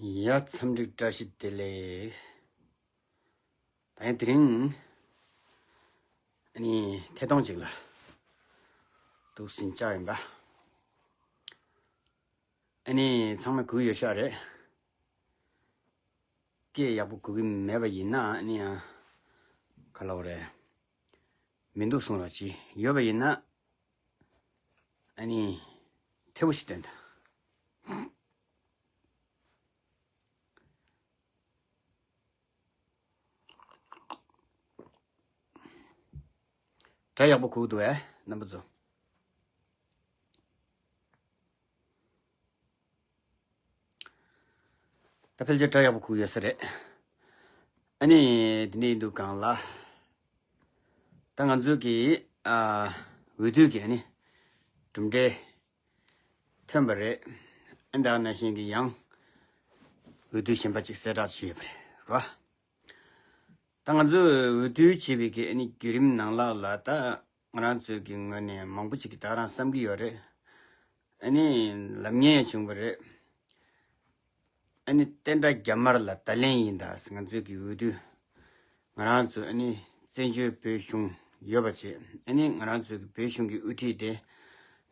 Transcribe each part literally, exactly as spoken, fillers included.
ཡ། འཚམས་འདྲི་བཀྲ་ཤིས་བདེ་ལེགས། ད་ཡང་དེ་རིང་ཨ་ནི་ཐད་གཏོང་ཅིག་ལ་འདུག་སེ་བཅར་ཡིན་པ། ཨ་ནི་ཚང་མས་གོ་གི་ཡོད་ཤག་རེད། སྐད་ཡག་པོ་གོ་གི་མེད་པ་ཡིན་ན་ཨ་ནི་ཡང་ག་ལབ་དགོས་རེད། མི་འདུག་གསུངས་རོགས་གྱིས། ཡོད་པ་ཡིན་ན་ཨ་ནི་ཐེ་བོ་ཞིག་སྟོན་དང་། སྒྲ་ཡག་པོ་གོ་གི་འདུག་གས་རྣམ་པ་ཚོ། ད་ཕལ་ཆེར་སྒྲ་ཡག་པོ་གོ་གི་ཡོད་ས་རེད། ཨ་ནི་དེ་འདྲ་ཡིན་དུས་སྒང་ལ། ད་ང་ཚོའི་གི་ཨ་འོས་བསྡུ་གི་ཨ་ནི་གྲུབ་འབྲས་ཐོན་པ་རེད། ཨ་ནི་ད་ག་ནང་བཞིན་གི་ཡང་འོས་བསྡུ་གཞན་པ་ཅིག་གསལ་བསྒྲགས་བྱས་ཡོད་པ་རེད། རེད་བ། ད་ང་ཚོས་འོས་བསྡུ་བྱས་པའི་གི་ཨ་ནི་བརྒྱུད་རིམ་ནང་ལོགས་ལ་ད་ང་རང་ཚོའི་གི་ངོས་ནས་མང་པོ་ཅིག་གིས་ད་ག་རང་བསམ་གི་ཡོད་རེད། ཨ་ནི་ལབ་མཁན་ཡང་བྱུང་བ་རེད། ཨ་ནི་བསྟན་དགྲ་རྒྱ་དམར་ལ་བརྡ་ལན་ཡིན་ད་ཟེར། ང་ཚོའི་གི་འོས་བསྡུ་ང་རང་ཚོ་ཨ་ནི་བཙན་བྱོལ་བོད་གཞུང་ཡོད་པ་བྱས། ཨ་ནི་ང་རང་ཚོའི་གི་བོད་གཞུང་གི་དབུ་ཁྲིད་དེ་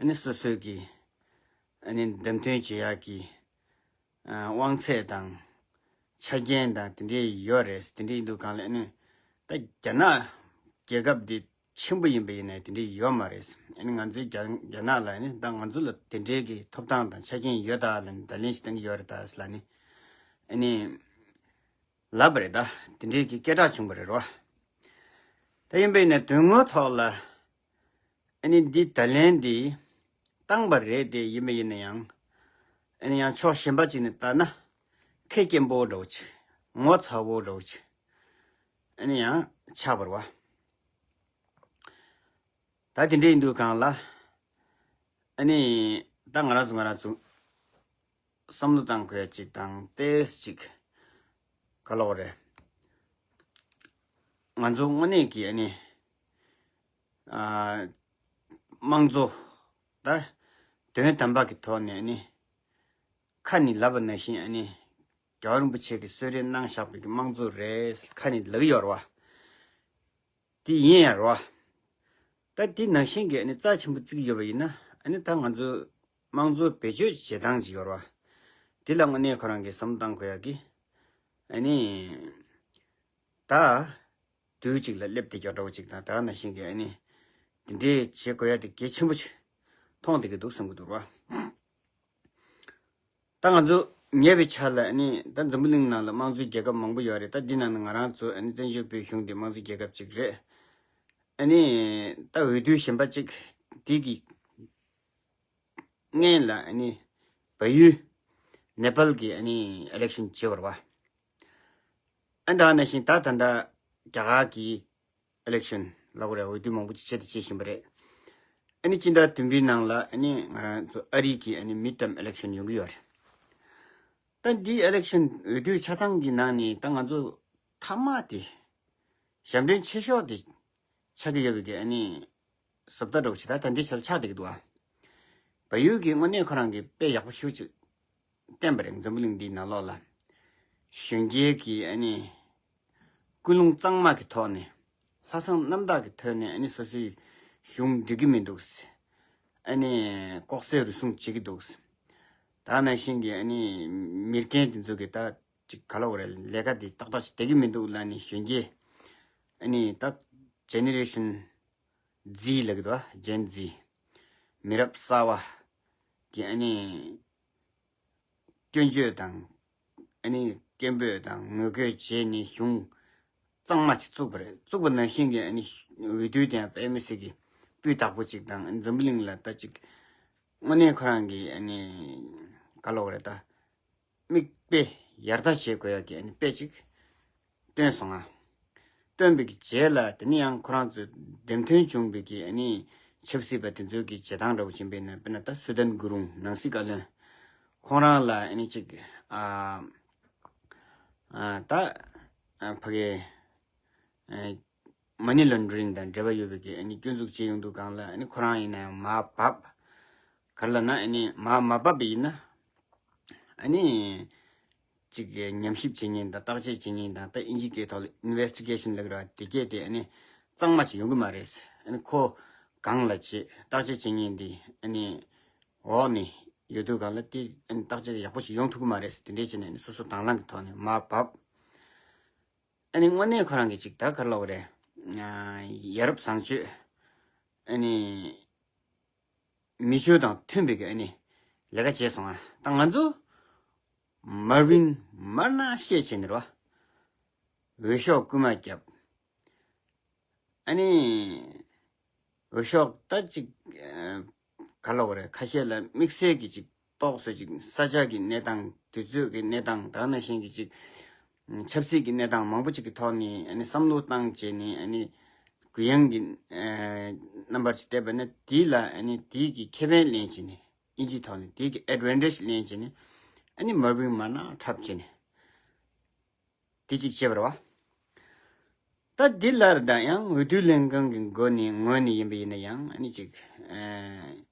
ཨ་ནི་སོ་སོའི་གི་ཨ་ནི་འདེམས་ཐོན་བྱེད་ཡག་གི་ཨ་དབང་ཚད་དང་ཆ་རྐྱེན་དང་དེ་འདྲའི་ཡོད་རེད། དེ་འདྲ་ཡིན་དུས་སྒང་ལ་ཨ་ནི་ད་རྒྱ་ནག་རྒྱལ་ཁབ་འདི་ཆེན་པོ་ཡིན་པ་ཡིན་ནའི་དེ་འདྲ་ཡོད་མ་རེད། ཨ་ནི་ང་ཚོའི་རྒྱ་རྒྱ་ནག་ལ་ཨ་ནི་ད་ང་ཚོ་ལ་དེ་འདྲའི་གི་ཐོབ་ཐང་དང་ཆ་རྐྱེན་ཡོད་ད་ལབ་ནས་བརྡ་ལན་ཞིག་བཏང་གི་ཡོད་རེད་ད་ཟེར་ལབ་ནས་ཨ་ནི་ལབ་པ་རེད། ད་དེ་འདྲའི་གི་སྐད་གྲགས་བྱུང་བ་རེད་རོ། ད་ཡིན་པ་ཡིན་ནའི་དོན་དངོས་ཐོག་ལ་ཨ་ནི་འདི་བརྡ་ལན་འདི་བཏང་པ་རེད་དེ། ཡིན་པ་ཡིན་ན་ཡང་ཨ་ནི་ཡང་ཕྱོགས་གཞན་པ་ཅིག་ནས་བལྟས་ན་ཁེ་སྐྱེན་པོ་འདྲ་བོ་ཅིག་ངོ་ཚ་བོ་འདྲ་བོ་ཅིག་ཨ་ནི་ཡང་ཆགས་པ་རེད་བ། ད་དེ་འདྲ་ཡིན་དུས་སྒང་ལ་ཨ་ནི་ད་ང་རང་ཚོ་ང་རང་ཚོ་བསམ་བློ་བཏང་དགོས་ཅིག་དང་ཏོག་ཙམ་ཅིག་ག་ལབ་དགོས་རེད། ང་ཚོ་དངོས་གནས་ཀྱི་ཨ་ནི་ཨ་དམངས་གཙོ་ད་དོན་དམ་པ་གི་ཐོག་ནས་ཨ་ནི་ཁ་ནས་ལབ་པ་ནང་བཞིན་ཨ་ནི་རྒྱལ་བ་རིན་པོ་ཆེ་གིས་གསོལ་རས་གནང་བཞག་པའི་གི་དམངས་གཙོ་རེད་ཁ་ནས་ལབ་ཀྱི་ཡོད་རེད་བ། དེ་ཡིན་ཡང་རེད་བ། ད་དེ་ནང་བཞིན་གྱི་ཨ་ནི་རྩ་ཆེན་པོ་བརྩི་གི་ཡོད་པ་ཡིན་ན་ཨ་ནི་ད་ང་ཚོ་དམངས་གཙོ་བེད་སྤྱོད་བྱེད་སྟངས་ཅིག་ཡོད་རེད་བ། དེ་ལ་དངོས་གནས་ཁོ་རང་གིས་བསམ་བློ་བཏང་དགོས་ཡག་གི་ཨ་ནི་ད་དུས་གཅིག་ལ་སླེབས་བསྡད་ཀྱག་འདྲ་བོ་ཅིག་དང་ད་ག་ནང་བཞིན་གྱི་ཨ་ནི་དེ་འདྲའི་བྱེད་དགོས་ཡག་དེ་གལ་ཆེན་པོ་ཅིག་མཐོང་བསྡད་ཀྱི་འདུག་བསམ་གྱི་འདུག་རེད་བ། ད་ང་ཚོ་ཉེ་བའི་ཆར་ལ་ཨ་ནི་ད་འཛམ་བུ་གླིང་ནང་ལ་དམངས་གཙོའི་རྒྱལ་ཁབ་མང་པོ་ཡོད་རེད། ད་འདི་ནང་ནས་ང་རང་ཚོ་ཨ་ནི་བཙན་བྱོལ་བོད་གཞུང་འདི་དམངས་གཙོའི་རྒྱལ་ཁབ་ཅིག་རེད། ཨ་ནི་ད་འོས་བསྡུ་གཞན་པ་ཅིག་འདི་གི་སྔོན་ལ་ཨ་ནི་བལ་ཡུལ་ནེ་པཱལ་གྱི་ཨ་ནི་ཨི་ལེག་ཤན་བྱས་པ་རེད་བ། ཨ་ད་ག་ནང་བཞིན་ད་ད་ལྟ་རྒྱ་གར་གྱི་ཨི་ལེག་ཤན་ལབ་དགོས་རེད། འོས་བསྡུ་མང་པོ་ཅིག་བྱས་ཏེ་བྱེད་བཞིན་པ་རེད། ཨ་ནི་སྤྱི་ཟླ་བདུན་པའི་ནང་ལ་ཨ་ནི་ང་རང་ཚོ་ཨ་རི་གི་ཨ་ནི་མིཌ་ཊརམ་ཨི་ལེག་ཤན་ཡོང་གི་ཡོད་རེད། ད་འདི་ཨི་ལེག་ཤན་འོས་བསྡུ་ཆ་ཚང་གི་ནང་ནས་ད་ང་ཚོ་མཐའ་མ་དེ་ཞབས་འདྲེན་ཆེ་ཤོས་དེ་ཆགས་ཀྱི་ཡོད་པའི་གི་ཨ་ནི་བཟོ་ལྟ་འདྲ་བོ་ཞིག་ད་ད་འདི་ཆར་ཆགས་བསྡད་ཀྱི་འདུག་ཨ། བལ་ཡུལ་གྱི་དངོས་གནས་ཁོ་རང་གི་དཔེ་ཡག་པོ་ཞེ་པོ་ཅིག་བསྟན་པ་རེད། འཛམ་བུ་གླིང་འདིའི་ནང་ལོགས་ལ་གཞོན་སྐྱེས་ཀྱི་ཨ་ནི་ཀུན་སློང་གཙང་མ་གི་ཐོག་ནས་ལྷག་བསམ་རྣམ་དག་གི་ཐོག་ནས་ཨ་ནི་སོ་སོའི་གཞུང་འགྲིག་གི་མི་འདུག་ཨ་ནི་ལྐོག་ཟ་རུལ་སུངས་བྱེད་ཀྱི་འདུག་ད་ནང་བཞིན་གྱི་ཨ་ནི་མི་རྒན་དེ་ཚོ་གི་ད་ཅིག་ག་ལབ་དགོས་རེད། ལས་ཀ་དེ་ཏག་ཏག་ཞིག་བསྡད་ཀྱི་མི་འདུག་ལབ་ནས་གཞོན་སྐྱེས་ཨ་ནི་ད་ཇེ་ནེ་རེ་ཤན་ཛི་ལབ་ཀྱི་འདུག་ཨ། ཇེན་ཛི། མི་རབས་གསར་བ་གི་ཨ་ནི་སྐྱོན་བརྗོད་དང་ཨ་ནི་སྐད་འབོད་དང་ངོ་རྒོལ་བྱས་ནས་གཞུང་གཙང་མ་ཞིག་བཙུགས་པ་རེད། བཙུགས་པ་ནང་བཞིན་གྱི་ཨ་ནི་འོས་བསྡུ་དེ་ཡང་དཔེ་མི་སྲིད་ཀྱི་སྤུས་དག་པོ་ཅིག་དང་འཛམ་བུ་གླིང་ལ་ད་ཅིག་དངོས་གནས་ཁོ་རང་གི་ཨ་ནི་ག་ལབ་དགོས་རེད། ད་མིག་དཔེ་ཡར་ལྟ་བྱེད་དགོས་ཡག་གི་ཨ་ནི་དཔེ་ཅིག་སྟོན་སོང་ང་། སྟོན་པའི་གི་རྗེས་ལ་དེ་ནི་ཡང་ཁོ་རང་ཚོས་འདེམས་ཐོན་བྱུང་བའི་གི་ཨ་ནི་ཆབ་སྲིད་པ་དེ་ཚོའི་གི་བྱེད་སྟངས་འདྲ་བོ་ཕྱིན་པས་ན། དཔེར་ན་ད་སུ་དན་གུ་རུང་ནང་སྲིད་བཀའ་བློན་ཁོང་རང་ལ་ཨ་ནི་ཅིག་ཨ་ཨ་ད་ཨ་ཕ་གི་ཨ་མ་ནི་ལོན་ཌ་རིང་དང་འབྲེལ་བ་ཡོད་པའི་གི་ཨ་ནི་སྐྱོན་འཛུགས་བྱས་ཡོང་དུས་སྒང་ལ་ཨ་ནི་ཁོ་རང་ཡིན་ན་ཡང་མར་བབས། ག་རེ་ལབ་ན་ཨ་ནི་མར་མ་བབས་པ་ཡིན་ན་ཨ་ནི་ ཅིག་ཉམས་ཞིབ་བྱེད་མཁན་དང་བརྟག་དཔྱད་བྱེད་མཁན་དང་། ད་དབྱིན་ཇིའི་སྐད་ཐོག་ལ་ཨིན་ཝེ་སི་ཊི་གེ་ཤན་ལབ་ཀྱི་རེད་བ། དེ་སྐད་དེ་ཨ་ནི་གཙང་མ་ཅིག་ཡོང་གི་མ་རེད། ཨ་ནི་ཁོ་གང་ལ་བྱེད་བརྟག་དཔྱད་བྱེད་མཁན་དེ་ཨ་ནི་འོག་ནས་ཡོད་དུས་གང་ལ་དེ་ཨ་ནི་བརྟག་དཔྱད་ཡག་པོ་ཞིག་ཡོང་ཐུབ་ཀྱི་མ་རེད། དེ་འདྲས་བྱས་ནས་ཨ་ནི་སོ་སོ་དང་བླངས་ཀྱི་ཐོག་ནས་མར་བབས། ཨ་ནི་དངོས་གནས་ཁོ་རང་གིས་ཅིག་ད་ག་རེ་ལབ་དགོས་རེད། ཡ་རབས་བཟང་སྤྱོད་ཨ་ནི་མི་ཆོས་དང་མཐུན་པའི་གི་ཨ་ནི་ལས་ཀ་བྱས་སོང་ང་། ད་ང་ཚོ་མར་བིང་མར་ནག་བཤད་བྱས་ནས་རོ། འོས་ཤོག་རྐུན་མ་བརྒྱབ། ཨ་ནི་འོས་ཤོག་ད་ཅིག་ག་ལབ་དགོས་རེད། ཁ་ཤས་ལ་དམིགས་བསལ་གྱི་ཅིག་རྟོག་བཟོ་ཅིག་ས་ཆ་གི་གནས་སྟངས། དུས་ཚོད་ཀྱི་གནས་སྟངས། ད་ག་ནང་བཞིན་གྱི་ཅིག་ཆབ་སྲིད་ཀྱི་གནས་སྟངས་མང་པོ་ཅིག་གི་ཐོག་ནས་ཨ་ནི་བསམ་བློ་བཏང་བྱས་ནས་ཨ་ནི་གུ་ཡངས་ཀྱི་རྣམ་པར་ཅིག་བལྟས་པ་ན། དེ་ལ་ཨ་ནི་དེ་གི་ཁེ་ཕན་ལེན་བྱས་ནས། ཨིན་ཇིའི་ཐོག་ནས་དེ་གི་ཨེ་ཌི་ཝན་ཊེ་ཇི་ལེན་བྱས་ནས་ཨ་ནི་མར་བིང་མར་ནག་འཁྲབ་བྱས་ནས། དེ་གཅིག་བྱས་པ་རེད་བ། ད་འདི་ལར་ད་ཡང་འོས་བསྡུ་ལྷན་ཁང་གི་སྒོ་ནས་ངོས་ནས་ཡིན་པ་ཡིན་ན་ཡང་ཨ་ནི་ཅིག་ཨེ་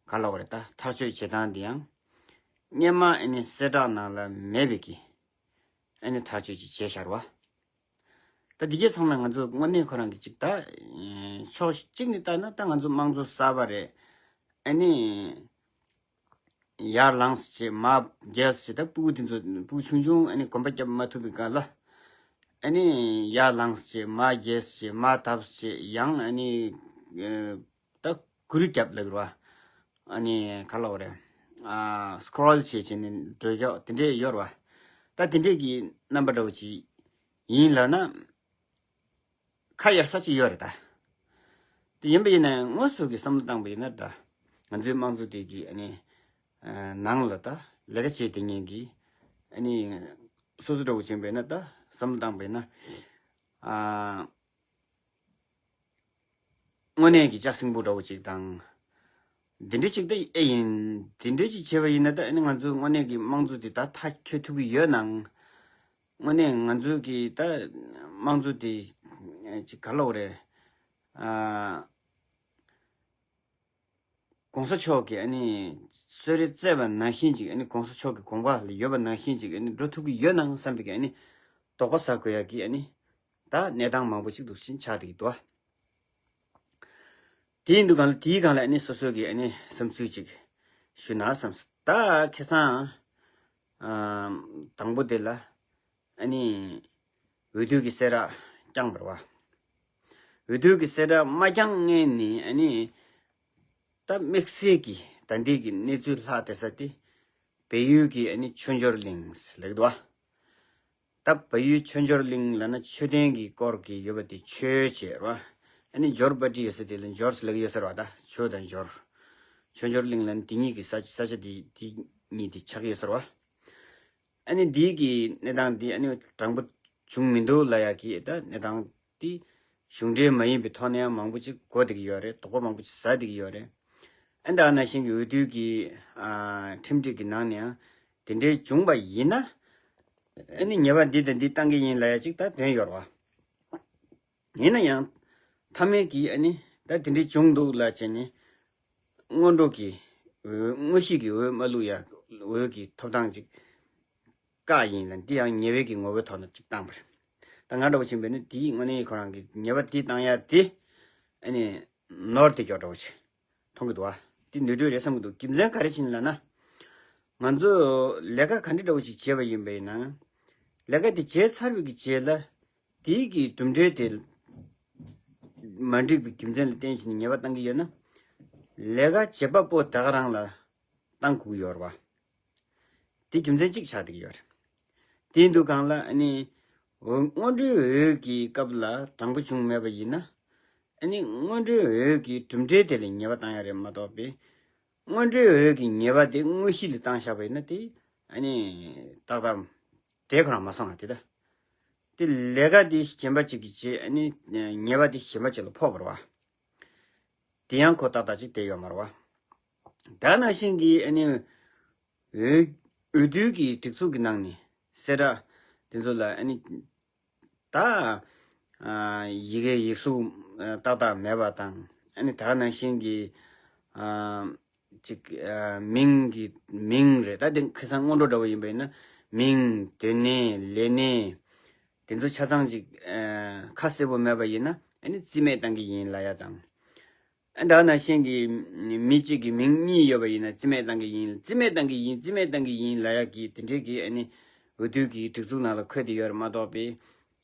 ག་ལབ་དགོས་རེད། ད་ཐག་གཅོད་བྱེད་སྟངས་འདི་ཡང་སྔོན་མ་ཨ་ནི་གསལ་བསྒྲགས་ནང་ལ་མེད་པའི་གི་ཨ་ནི་ཐག་གཅོད་ཅིག་བྱས་བཞག་རེད་བ། ད་འདི་གས་ཚང་མ་ང་ཚོ་དངོས་གནས་ཁོ་རང་གི་ཅིག་ད་ཕྱོགས་གཅིག་ནས་ལྟ་ན་ད་ང་ཚོ་དམངས་གཙོ་གསར་པ་རེད། ཨ་ནི་ཡར་ལངས་བྱས་མར་རྒྱས་བྱས། ད་ཕྲུ་གུ་དེ་ཚོ་ཕྲུ་གུ་ཆུང་ཆུང་ཨ་ནི་གོམ་པ་རྒྱབ་མ་ཐུབ་པའི་སྒང་ལ། ཨ་ནི་ཡར་ལངས་བྱས་མར་རྒྱས་བྱས་མར་ལྟ་བྱས། ཡང་ཨ་ནི་ད་གུ་རུ་རྒྱབ་ལབ་རེད་བ། ཨ་ནི་ག་ལབ་དགོས་རེད། ཨ་སི་ཀོ་རོལ་བྱས་བྱས་ནས་འགྲོ་ཡག་དེ་འདྲས་ཡོད་རེད་བ། ད་དེ་འདྲས་ཀྱི་རྣམ་པ་འདྲ་བོ་ཅིག་ཡིན་ལབ་ན། ཁ་གཡར་ས་ཅིག་ཡོད་རེད་ད། དེ་ཡིན་པ་ཡིན་ན་དངོས་སུ་གི་བསམ་བློ་བཏང་པ་ཡིན་ན་ད། ང་ཚོའི་དམངས་གཙོ་དེ་གི་ཨ་ནི་ནང་ལ་ད་ལས་ཀ་བྱེད་བསྡད་མཁན་གྱི་ཨ་ནི་སོ་སོ་འདྲ་བོ་ཅིག་ཡིན་པ་ཡིན་ན། ད་བསམ་བློ་བཏང་པ་ཡིན་ན། ཨ་དངོས་གནས་ཀྱི་ལྕགས་སྲིན་པོ་འདྲ་བོ་ཅིག་དང་། འདི་འདྲ་ཅིག་ད་ཨེ་ཡིན། འདི་འདྲ་ཅིག་བྱས་པ་ཡིན་ན་ད་ཨ་ནི་ང་ཚོའི་དངོས་གནས་ཀྱི་དམངས་གཙོ་དེ་ད་མཐའ་འཁྱོལ་ཐུབ་ཀྱི་ཡོད་ནའང་། དངོས་གནས་ང་ཚོའི་གི་ད་དམངས་གཙོ་དེ་ཅིག་ག་ལབ་དགོས་རེད། ཨ་གོང་ས་མཆོག་གིས་ཨ་ནི་གསོལ་རས་སྩལ་བ་ནང་བཞིན་ཅིག་ཨ་ནི་གོང་ས་མཆོག་གི་དགོངས་པ་ལ་ཡོད་པ་ནང་བཞིན་ཅིག་ཨ་ནི་འགྲོ་ཐུབ་ཀྱི་ཡོད་ནའང་བསམ་པའི་གི་ཨ་ནི་དོགས་པ་ཟ་དགོས་ཡག་གི་ཨ་ནི་ད་གནས་སྟངས་མང་པོ་ཅིག་འདུག་བཞིན་ཆགས་བསྡད་ཀྱི་འདུག་ཨ། དེ་ཡིན་དུས་གང་ལ་དེའི་སྒང་ལ་ཨ་ནི་སོ་སོ་གི་ཨ་ནི་བསམ་ཚུལ་ཅིག་ཞུ་ན་བསམས། ད་ཁ་སང་ཨ་དང་པོ་དེ་ལ་ཨ་ནི་འོས་བསྡུ་གི་གསལ་བསྒྲགས་བསྐྱངས་པ་རེད་བ། འོས་བསྡུ་གི་གསལ་བསྒྲགས་མ་བསྐྱངས་སྔོན་ནས་ཨ་ནི་ད་དམིགས་བསལ་གྱི་ད་འདི་གི་གནས་ཚུལ་ལྷག་བསྡད་ས་དེ་བལ་ཡུལ་གྱི་ཨ་ནི་ཆོས་འབྱོར་གླིང་ཟེར་ལབ་ཀྱི་འདུག་བ། ད་བལ་ཡུལ་ཆོས་འབྱོར་གླིང་ལབ་ན་མཆོད་རྟེན་གྱི་སྐོར་གྱི་ཡོད་པ་དེ་ཆོས་བྱས་ར། ཨ་ནི་འབྱོར་པ་བྲིས་ཡོད་ས་དེ་ལ་འབྱོར་ཟེར་ལབ་ཀྱི་ཡོད་ས་རེད་བ། ད་ཆོས་དང་འབྱོར། ཆོས་འབྱོར་གླིང་ལབ་ན་དེ་གཉིས་ཀྱི་ས་ས་ཆ་དེ་དེ་གཉིས་དེ་ཆགས་ཀྱི་ཡོད་ས་རེད་བ། ཨ་ནི་འདི་གི་གནས་སྟངས་འདི་ཨ་ནི་དྲང་པོ་བྱུང་མི་འདུག་ལབ་ཡག་གི་ད་གནས་སྟངས་འདི་གཞུང་འབྲེལ་མ་ཡིན་པའི་ཐོག་ནས་ཡང་མང་པོ་ཅིག་གོ་བསྡད་ཀྱི་ཡོད་རེད། དོགས་པ་མང་པོ་ཅིག་ཟ་བསྡད་ཀྱི་ཡོད་རེད། ཨ་ནི་ད་ག་ནང་བཞིན་གྱི་འོས་བསྡུ་གི་ཨ་ཁྲིམས་སྒྲིག་གི་ནང་ནས་ཡང་དེ་འདྲའི་བྱུང་བ་ཡིན་ན། ཨ་ནི་ཉེས་པ་འདི་དང་འདི་བཏང་གི་ཡིན་ལབ་ཡ་ཅིག་ད་དོན་ཡོད་རེད་བ། ཡིན་ན་ཡང་མཐའ་མའི་གི་ཨ་ནི་ད་དེ་འདྲའི་བྱུང་འདུག་ལབ་བྱས་ནས་སྔོན་འགྲོ་གི་འོས་དངོས་གཞི་གི་འོས་མ་བླུག་ཡ་འོས་ཀྱི་ཐོབ་ཐང་ཅིག་བཀག་ཡིན་ལ། འདི་ཡང་ཉེས་པའི་གི་ངོ་བོའི་ཐོག་ནས་ཅིག་བཏང་པ་རེད། ད་ང་འདྲ་བོ་ཕྱིན་པས་ན་དེའི་དངོས་གནས་ཁོ་རང་གི་ཉེས་པ་དེ་བཏང་ཡ་དེ་ཨ་ནི་ནོར་དེ་ཀྱོག་འདྲ་བོ་ཞིག་མཐོང་གི་འདུག་བ། དེ་ནོར་འཁྲུལ་རེད་བསམ་གི་འདུག་རྒྱུ་མཚན་ག་རེ་ཕྱིན་ལབ་ན། ང་ཚོ་ལས་ཀ་ག་འདྲ་འདྲ་བོ་ཞིག་བྱས་པ་ཡིན་པས་ན། ལས་ཀ་དེ་བྱས་ཚར་བའི་གི་རྗེས་ལ་དེའི་གི་གྲུབ་འབྲས་དེ་མ་འགྲིག་པའི་རྒྱུ་མཚན་ལ་བརྟེན་བྱས་ནས་ཉེས་པ་བཏང་གི་ཡོད་ན། ལས་ཀ་བྱེད་པ་པོ་དེ་ག་རང་ལ་བཏང་དགོས་ཀྱི་ཡོད་རེད་བ། དེ་རྒྱུ་མཚན་གཅིག་ཆགས་བསྡད་ཀྱི་ཡོད་རེད། དེ་ཡིན་དུས་གང་ལ་ཨ་ནི་འོས་སྔོན་འགྲོའི་འོས་ཀྱི་སྐབས་ལ་དྲང་པོ་བྱུང་མེད་པ་ཡིན་ན། ཨ་ནི་སྔོན་འགྲོའི་འོས་ཀྱི་གྲུབ་འབྲས་དེ་ལ་ཉེས་པ་བཏང་ཡ་རེད་མ་གཏོགས་པའི། སྔོན་འགྲོའི་འོས་ཀྱི་ཉེས་པ་དེ་དངོས་གཞི་ལ་བཏང་བཞག་པ་ཡིན་ན་དེ་ཨ་ནི་ཏག་ཏག་དེ་ཁོ་རང་མ་སོང་ང་། དེ་ད་དེ་ལས་ཀ་དེ་གཞན་པ་ཅིག་གིས་བྱས། ཨ་ནི་ཉེས་པ་དེ་གཞན་པ་ཅིག་ལ་ཕོག་པ་རེད་བ། དེ་ཡང་ཁོ་ཏག་ཏག་ཅིག་བསྡད་ཡོད་མ་རེད་བ། ད་ནང་བཞིན་གྱི་ཨ་ནི་འོས་འོས་བསྡུ་གི་སྒྲིག་འཛུགས་ཀྱི་ནང་ནས་གསལ་བསྒྲགས་དེ་ཚོ་ལ་ཨ་ནི་ད་ཨ་ཡི་གེ་ཡིག་གཟུགས་ཨ་ཏག་ཏག་མེད་པ་དང་། ཨ་ནི་ད་ག་ནང་བཞིན་གྱི་ཨ་ཅིག་ཨ་མིང་གི་མིང་རེད། ད་དེ་ཁ་སང་སྔོན་འགྲོ་འདྲ་བོ་ཡིན་པ་ཡིན་ན་ མིང་། སྡོད་གནས། ལས་གནས། དེ་ཚོ་ཆ་ཚང་ཅིག་ཨ་ཁ་གསལ་པོ་མེད་པ་ཡིན་ན་ཨ་ནི་རྩིས་མེད་བཏང་གི་ཡིན་ལབ་ཡ་དང་། ཨ་ད་ནང་བཞིན་གྱི་མི་གཅིག་གི་མིང་གཉིས་ཡོད་པ་ཡིན་ན་རྩིས་མེད་བཏང་གི་ཡིན། རྩིས་མེད་བཏང་གི་ཡིན། རྩིས་མེད་བཏང་གི་ཡིན་ལབ་ཡ་གི་དེ་འདྲའི་གི་ཨ་ནི་འོས་བསྡུ་གི་སྒྲིག་འཛུགས་ནང་ལ་འཁོད་དེ་ཡོད་རེད་མ་གཏོགས་པའི།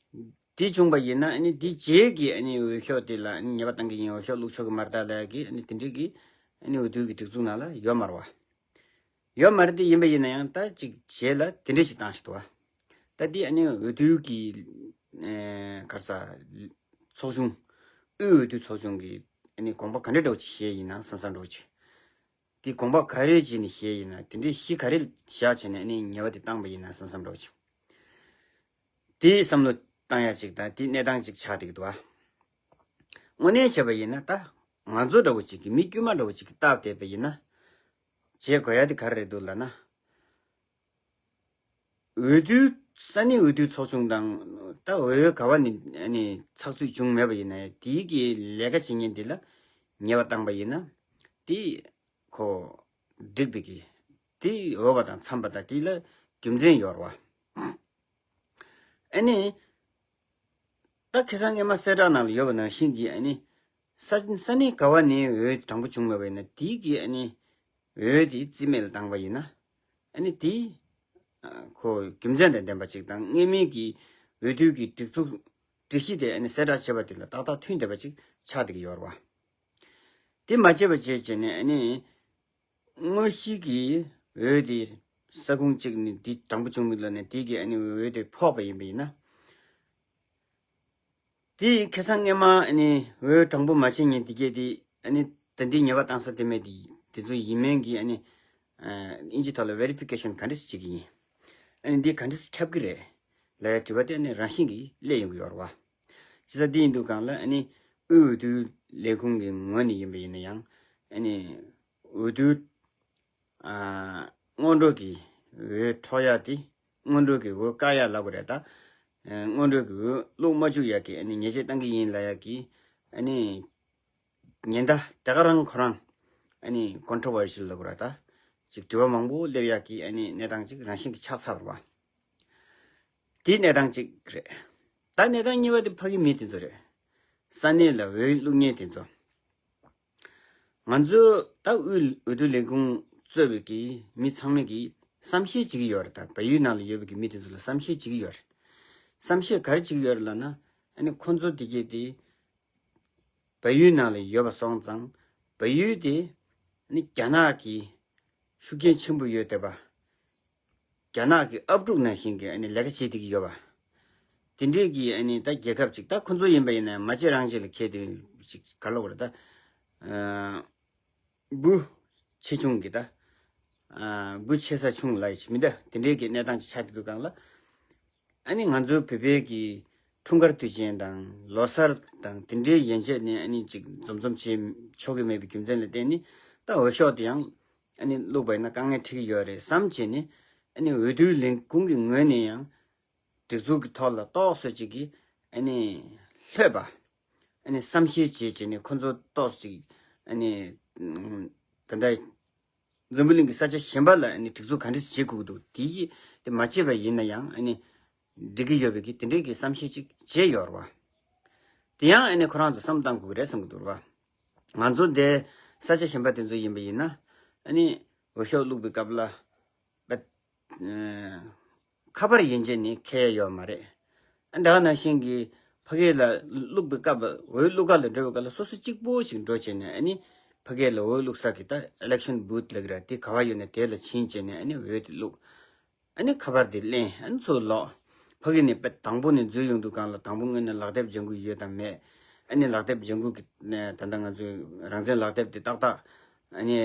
དེ་བྱུང་པ་ཡིན་ན་ཨ་ནི་དེ་རྗེས་ཀྱི་ཨ་ནི་འོས་ཤོག་དེ་ལ་ཨ་ནི་ཉེས་པ་བཏང་གི་ཡིན། འོས་ཤོག་བླུག་ཆོག་གི་མ་རེད་ད་ལབ་ཡ་གི་ཨ་ནི་དེ་འདྲའི་གི་ཨ་ནི་འོས་བསྡུ་གི་སྒྲིག་འཛུགས་ནང་ལ་ཡོད་མ་རེད་བ། ཡོད་མ་རེད་དེ་ཡིན་པ་ཡིན་ན་ཡང་ད་ཅིག་རྗེས་ལ་དེ་འདྲ་ཞིག་བཏང་ཞིག་འདུག་བ། ད་དེ་ཨ་ནི་འོས་བསྡུ་གི་ཨེ་ག་རེ་ཟ། ཚོགས་ཆུང་། དབུས་འོས་བསྡུ་ཚོགས་ཆུང་གི་ཨ་ནི་དགོངས་པ་ག་འདྲ་འདྲ་བོ་ཅིག་བཞེས་ཡིན་ན་བསམ་བསམ་འདྲ་བོ་ཅིག་དེ་དགོངས་པ་ག་རེ་བྱས་ནས་བཞེས་ཡིན་ན། དེ་འདྲའི་གཞི་ག་རེ་བཞག་བྱས་ནས་ཨ་ནི་ཉེས་པ་དེ་བཏང་པ་ཡིན་ན་བསམ་བསམ་འདྲ་བོ་ཅིག་དེ་བསམ་བློ་བཏང་ཡ་ཅིག་དང་དེ་གནས་སྟངས་ཅིག་ཆགས་བསྡད་ཀྱི་འདུག་བ། དངོས་གནས་བྱས་པ་ཡིན་ན་ད་ང་ཚོ་འདྲ་བོ་ཅིག་གིས་མི་དཀྱུས་མ་འདྲ་བོ་ཅིག་གིས་བལྟས་བསྡད་པ་ཡིན་ན། བྱེད་དགོས་ཡ་དེ་ག་རེ་རེད་འདུག་ལབ་ན། འོས་བསྡུ། ས་གནས་འོས་བསྡུ་ཚོགས་ཆུང་དང་ད་འོས་ག་བ་ནས་ཨ་ནི་ཚགས་ཚུད་བྱུང་མེད་པ་ཡིན་ན་དེའི་གི་ལས་ཀ་བྱེད་མཁན་དེ་ལ་ཉེས་པ་བཏང་པ་ཡིན་ན་དེ་ཁོ་འགྲིག་པའི་གི་དེ་འོས་པ་དང་འཚམས་པ་དང་དེ་ལ་རྒྱུ་མཚན་ཡོད་རེད་བ། ཨ་ནི་ད་ཁ་སང་སྔས་མ་གསལ་བསྒྲགས་ནང་ལ་ཡོད་པ་ནང་བཞིན་གྱི་ཨ་ནི། ས་ས་གནས་ག་བ་ནས་འོས་དྲང་པོ་བྱུང་མེད་པ་ཡིན་ན་དེའི་གི་ཨ་ནི་འོས་དེ་རྩིས་མེད་ལ་བཏང་པ་ཡིན་ན། ཨ་ནི་དེ་ཨ་ཁོ་རྒྱུ་མཚན་དང་ལྡན་པ་ཅིག་དང་སྔོན་མའི་གི་འོས་བསྡུ་གི་སྒྲིག་འཛུགས་སྒྲིག་གཞི་དེ་ཨ་ནི་གསལ་བསྒྲགས་བྱས་པ་དེ་ལ་ཏག་ཏག་མཐུན་བསྡད་པ་ཅིག་ཆགས་བསྡད་ཀྱི་ཡོད་རེད་བ། དེ་མ་བྱས་པ་བྱས་བྱས་ནས་ཨ་ནི་དངོས་གཞི་གི་འོས་དེ་ས་ཁུངས་གཅིག་ནས་དེ་དྲང་པོ་བྱུང་མེད་ལབ་ནས་དེ་གི་ཨ་ནི་འོས་དེ་ཕོག་པ་ཡིན་པ་ཡིན་ན། དེ་ཁ་སང་སྔས་མ་ཨ་ནི་འོས་དྲང་པོ་མ་བྱེད་མཁན་དེ་གས་དེ་ཨ་ནི་ད་ལྟའི་ཉེས་པ་བཏང་ས་དེ་མེད་དེ་དེ་ཚོ་ཡིན་མིན་གྱི་ཨ་ནི་ཨ་ཨིན་ཇི་ཐོག་ལ་ཝེ་རི་ཕི་ཀེ་ཤན་ག་འདྲ་ཞིག་བྱེད་ཀྱི་ཡིན། ཨ་ནི་འདི་ག་འདྲ་ཞིག་ཁྱབ་ཀྱི་རེད་ལབ་ཡ་དྲི་བ་དེ་ཨ་ནི་རང་བཞིན་གྱིས་སླེབས་ཡོང་གི་ཡོད་རེད་བ། བྱས་ཙང་འདི་ཡིན་དུས་སྒང་ལ་ཨ་ནི་དབུས་འོས་བསྡུ་ལས་ཁུངས་ཀྱི་ངོས་ནས་ཡིན་པ་ཡིན་ན་ཡང་ཨ་ནི་འོས་བསྡུ། ཨ་སྔོན་འགྲོ་གི་འོས་འཕྲོག་ཡག་དེ། སྔོན་འགྲོ་གི་འོས་བཀག་ཡག་ལབ་དགོས་རེད་ད། ཨ་སྔོན་འགྲོ་གི་འོས་བླུག་མ་བཅུག་ཡག་གི་ཨ་ནི་ཉེས་ཆད་བཏང་གི་ཡིན་ལབ་ཡག་གི་ཨ་ནི་ཉེན་བརྡ་དེ་ག་རང་ཁོ་རང་ཨ་ནི་ཀོན་ཊོ་ཝར་ཤལ་ལབ་དགོས་རེད་ད། ཅིག་དྲི་བ་མང་པོ་སླེབས་ཡག་གི་ཨ་ནི་གནས་སྟངས་ཅིག་རང་བཞིན་གྱི་ཆགས་ཚར་བ། དེ་གནས་སྟངས་གཅིག་རེད། ད་གནས་སྟངས་གཉིས་པ་དེ་ཕ་གི་མི་དེ་ཚོ་རེད། ས་གནས་ལ་འོས་བླུག་མཁན་དེ་ཚོ། ང་ཚོ་ད་དབུས་འོས་བསྡུ་ལས་ཁུངས་གཙོས་པའི་གི་མི་ཚང་མས་གི་བསམ་ཤེས་བྱེད་ཀྱི་ཡོད་རེད། ད་བལ་ཡུལ་ནང་ལ་ཡོད་པའི་གི་མི་དེ་ཚོ་ལ་བསམ་ཤེས་བྱེད་ཀྱི་ཡོད་རེད། བསམ་ཤེས་ག་རེ་བྱེད་ཀྱི་ཡོད་རེད་ལབ་ན། ཨ་ནི་ཁོ་ཚོ་དེ་གས་དེ་བལ་ཡུལ་ནང་ལ་ཡོད་པ་སོང་ཙང་། བལ་ཡུལ་དེ་ནི་རྒྱ་ནག་གི་ཤུགས་རྐྱེན་ཆེན་པོ་ཡོད་བསྡད་པ། རྒྱ་ནག་གི་ཨབ་ཕྲུག་ནང་བཞིན་གྱི་ཨ་ནི་ལས་ཀ་བྱེད་བསྡད་ཀྱི་ཡོད་པ། དེ་འདྲས་ཀྱི་ཨ་ནི་ད་རྒྱལ་ཁབ་ཅིག་ད་ཁོ་ཚོ་ཡིན་པ་ཡིན་ན་མ་བྱེད་རང་བྱེད་ལ་ཁེལ་དེ་ཅིག་ག་ལབ་དགོས་རེད་ད། ཨ་འབུ་ཆེ་ཆུང་གི་ད། ཨ་འབུ་ཆེ་ས་ཆུང་ལ་ཡི་མི་ད་དེ་འདྲས་ཀྱི་གནས་སྟངས་ཅིག་ཆགས་བསྡད་འདུག་གང་ལ། ཨ་ནི་ང་ཚོའི་བོད་པའི་གི་འཁྲུངས་སྐར་དུས་ཆེན་དང་ལོ་གསར་དང་དེ་འདྲའི་ཡན་ཆད་ནས་ཨ་ནི་ཅིག་འཛོམས་འཛོམས་བྱེད་ཆོག་གི་མེད་པའི་རྒྱུ་མཚན་ལ་བརྟེན་ནས་ད་འོས་ཤོག་དེ་ཡང་ཨ་ནི་བླུགས་པ་ཡིན་ན་དཀའ་ངལ་འཕྲད་ཀྱི་ཡོད་རེད་བསམ་བྱས་ནས། ཨ་ནི་འོས་བསྡུ་ལས་ཁུངས་ཀྱི་ངོས་ནས་ཡང་སྒྲིག་འཛུགས་ཀྱི་ཐོག་ལ་ཏོག་ཙམ་ཅིག་གི་ཨ་ནི་ལྷོད་པ། ཨ་ནི་བསམ་ཤེས་བྱེད་བྱས་ནས་ཁོ་ཚོ་ཏོག་ཙམ་ཅིག་ཨ་ནི་ད་ལྟ་འཛམ་བུ་གླིང་གི་ས་ཆ་གཞན་པ་ལ་ཨ་ནི་སྒྲིག་འཛུགས་ག་འདྲས་བྱེད་དགོས་ཀྱི་འདུག་དེ་ཡིས་དེ་མ་བྱས་པ་ཡིན་ན་ཡང་ཨ་ནི་འགྲིག་གི་ཡོད་པའི་གི་དེ་འདྲའི་གི་བསམ་ཤེས་ཅིག་བྱས་ཡོད་རེད་བ། དེ་ཡང་ཨ་ནི་ཁོ་རང་ཚོ་བསམ་བློ་བཏང་དགོས་ཀྱི་རེད་བསམ་གྱི་འདུག་རེད་བ། ང་ཚོ་འདི་ས་ཆ་གཞན་པ་དེ་ཚོ་ཡིན་པ་ཡིན་ན་ཨ་ནི་འོས་ཤོག་བླུགས་པའི་སྐབས་ལ་ཁ་པར་ཡན་ཆད་ནས་འཁྱེར་ཡ་ཡོད་མ་རེད། ཨ་ད་ག་ནང་བཞིན་གྱི་ཕ་གི་ལ་བླུགས་པའི་སྐབས་འོས་བླུག་ག་ལ་འགྲོ་བའི་སྐབས་ལ་སོ་སོ་གཅིག་པོ་ཞིག་འགྲོ་བྱས་ནས་ཨ་ནི་ཕ་གི་ལ་འོས་བླུག་ས་གི་ད་election booth ལབ་ཀྱི་ར་དེ་ག་བ་ཡོད་ན་དེ་ལ་ཕྱིན་བྱས་ནས་ཨ་ནི་འོས་དེ་བླུག་ཨ་ནི་ཁ་པར་དེ་ལེན་ཨ་ནི་ཚུར་ལོག་ཕ་གི་ནས་དཔེ་དང་པོ་ནས་འཛུལ་ཡོང་དུས་སྒང་ལ་དང་པོ་སྔོན་ནས་ལག་དེབ་སྦྱང་གི་ཡོད་དམ་མེད། ཨ་ནི་ལག་དེབ་སྦྱང་གི་ད་ལྟ་ང་ཚོའི་རང་བཙན་ལག་དེབ་དེ་ཏག་ཏག་ཨ་ནི་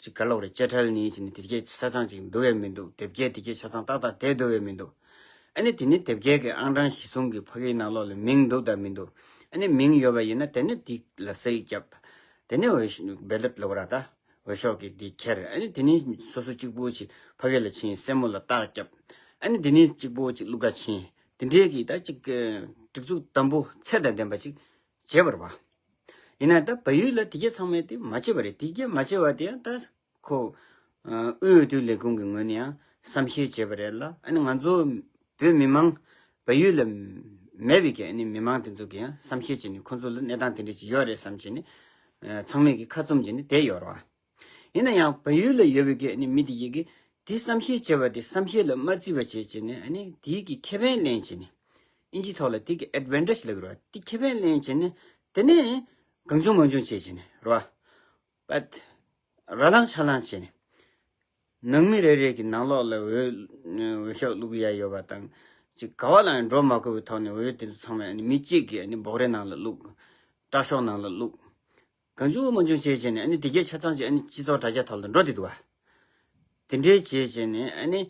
ཅིག་ག་ལབ་རེད། དཔྱ་ཁྲལ་ནི་བྱས་ནས་དེ་གས་ཆ་ཚང་ཅིག་འདུག་ཡ་མི་འདུག་དེབ་སྐྱེལ་དེ་གས་ཆ་ཚང་ཏག་ཏག་བསྡད་འདུག་ཡ་མི་འདུག་ཨ་ནི་དེ་ནི་དེབ་སྐྱེལ་གྱི་ཨང་གྲངས་གཞི་བཟུང་གི་ཕ་གིའི་ནང་ལོགས་ལ་མིང་འདུག་དང་མི་འདུག་ཨ་ནི་མིང་ཡོད་པ་ཡིན་ན་དེ་ནི་དེ་ལ་སེལ་བརྒྱབ། དེ་ནི་འོས་ཤོག་བེ་ལོཊ་ལབ་ར་ད། འོས་ཤོག་གི་དེ་ཁྱེར། ཨ་ནི་དེ་ནི་སོ་སོ་གཅིག་པོ་ཅིག་ཕ་གི་ལ་ཕྱིན་སེན་མོ་ལ་རྟགས་བརྒྱབ། ཨ་ནི་དེ་ནི་གཅིག་པོ་ཅིག་བླུག་ག་ཕྱིན། དེ་འདྲའི་གི་ད་ཅིག་སྒྲིག་འཛུགས་དམ་པོ་ཚད་དང་ལྡན་པ་ཅིག་བྱས་པ་རེད་བ། ཡིན་ན་ད་བལ་ཡུལ་ལ་དེ་གས་ཚང་མས་དེ་མ་བྱས་པ་རེད། དེ་གས་མ་བྱས་པ་དེ་ཡང་ད་ཁོ་ཨ་དབུས་འོས་བསྡུ་ལས་ཁུངས་ཀྱི་ངོས་ནས་ཡང་ བསམ་ཤེས་བྱས་པ་རེད་ལ། ཨ་ནི་ང་ཚོ་བོད་མི་མང་བལ་ཡུལ་ལ་མེད་པའི་གི་ཨ་ནི་མི་མང་དེ་ཚོ་གི་ཡང་བསམ་ཤེས་བྱས་ནས་ཁོ་ཚོ་ལ་གནས་སྟངས་དེ་འདྲ་ཅིག་ཡོད་རེད་བསམ་བྱས་ནས། ཨ། ཚང་མས་གི་ཁ་བཙུམ་བྱས་ནས་བསྡད་ཡོད་རེད་བ། ཡིན་ན་ཡང་བལ་ཡུལ་ལ་ཡོད་པའི་གི་ཨ་ནི་མི་དེ་ཡི་གི་དེ་བསམ་ཤེས་བྱས་པ་དེ་བསམ་ཤེས་ལ་མ་བརྩི་བ་བྱས་བྱས་ནས། ཨ་ནི་དེའི་གི་ཁེ་ཕན་ལེན་བྱས་ནས། ཨིན་ཇིའི་ཐོག་ལ་དེ་གི་advantage ལབ་ཀྱི་རེད་བ། དེ་ཁེ་ཕན་ལེན་བྱས་ནས། དེ་ནས་གང་བྱུང་མང་བྱུང་བྱས་བྱས་ནས་རེད་བ། པད། ར་ལངས་ཆ་ལངས་བྱས་ནས། ནང་མི་རེ་རེ་གི་ནང་ལོགས་ལ་འོས། འོས་ཤོག་བླུག་ཡ་ཡོད་པ་དང་། ཅིག་ག་བ་ལ་ཡང་འགྲོ་མ་དགོས་པའི་ཐོག་ནས་འོས་དེ་ཚོ་ཚང་མ་ཨ་ནི་མི་གཅིག་གི་ཨ་ནི་འབོག་རའི་ནང་ལ་བླུག་དྲག་ཤོག་ནང་ལ་བླུག་གང་བྱུང་མང་བྱུང་བྱས་བྱས་ནས། ཨ་ནི་དེ་གས་ཆ་ཚང་ཅིག་ཨ་ནི་སྤྱི་ཚོགས་དྲ་རྒྱ་ཐོག་ལ་འགྲོ་བསྡད་འདུག་བ། དེ་འདྲའི་བྱས་བྱས་ནས་ཨ་ནི་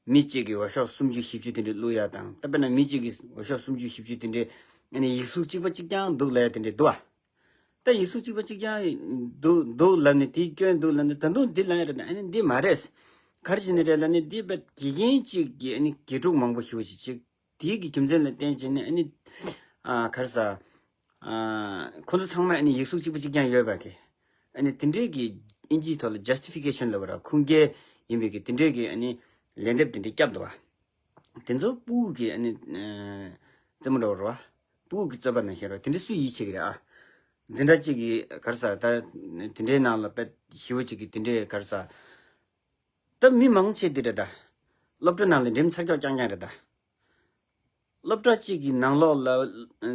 མི་གཅིག་གིས་འོས་ཤོག་སུམ་ཅུ་བཞི་བཅུ་དེ་འདྲ་བླུག་ཡ་དང་། ད་དཔེར་ན་མི་གཅིག་གིས་འོས་ཤོག་སུམ་ཅུ་བཞི་བཅུ་དེ་འདྲའི་ཨ་ནི་ཡིག་གཟུགས་གཅིག་པ་གཅིག་རྐྱང་འདུག་ལབ་ཡ་དེ་འདྲ་འདུག་བ། ད་ཡིག་གཟུགས་གཅིག་པ་གཅིག་རྐྱང་འདུག་འདུག་ལབ་ནས། དེའི་སྐྱོན་འདུག་ལབ་ནས། ད་དུང་འདི་ལབ་ཡ་རེད་ན། ཨ་ནི་འདི་མ་རེད། ག་རེ་བྱས་ནས་རེད་ལབ་ན། འདི་བས་དགེ་རྒན་གཅིག་གིས་ཨ་ནི་དགེ་ཕྲུག་མང་པོ་ཞེ་པོ་ཅིག་ཅིག་དེའི་གི་རྒྱུ་མཚན་ལ་བརྟེན་བྱས་ནས། ཨ་ནི། ཨ། ག་རེ་ཟ། ཨ། ཁོ་ཚོ་ཚང་མ་ཨ་ནི་ཡིག་གཟུགས་གཅིག་པ་གཅིག་རྐྱང་ཡོད་པ་གི། ཨ་ནི་དེ་འདྲའི་གི་ཨིན་ཇིའི་ཐོག་ལ་ཇ་སི་ཊི་ཕི་ཀེ་ཤན་ལབ་པ་ར། ཁུངས་སྐྱེལ་ཡིན་པའི་གི་དེ་འདྲའི་གི་ཨ་ནི་ལན་འདེབས་དེ་འདྲའི་བརྒྱབ་འདུག་བ། དེ་ཚོ་ཕྲུ་གུ་གི་ཨ་ནི། ཨ། རྩེད་མོ་འདྲ་བོ་རེད་བ། ཕྲུ་གུ་གི་རྩོད་པ་ནང་བཞིན་རེད། དེ་འདྲ་སུས་ཡིད་ཆེས་ཀྱི་རེད་ཨ། འཛིན་གྲྭ་གཅིག་གི་ག་རེ་ཟ། ད་དེ་འདྲའི་ནང་ལ་དཔེ་ཞེ་པོ་ཅིག་གི་དེ་འདྲའི་ག་རེ་ཟ། ད་མི་མང་ཆེ་འདི་རེད་ད། སློབ་གྲྭ་ནང་ལ་འགྲིམ་ཚར་ཀྱོག་རྐྱང་རྐྱང་རེད་ད། སློབ་གྲྭ་གཅིག་གི་ནང་ལོགས་ལ།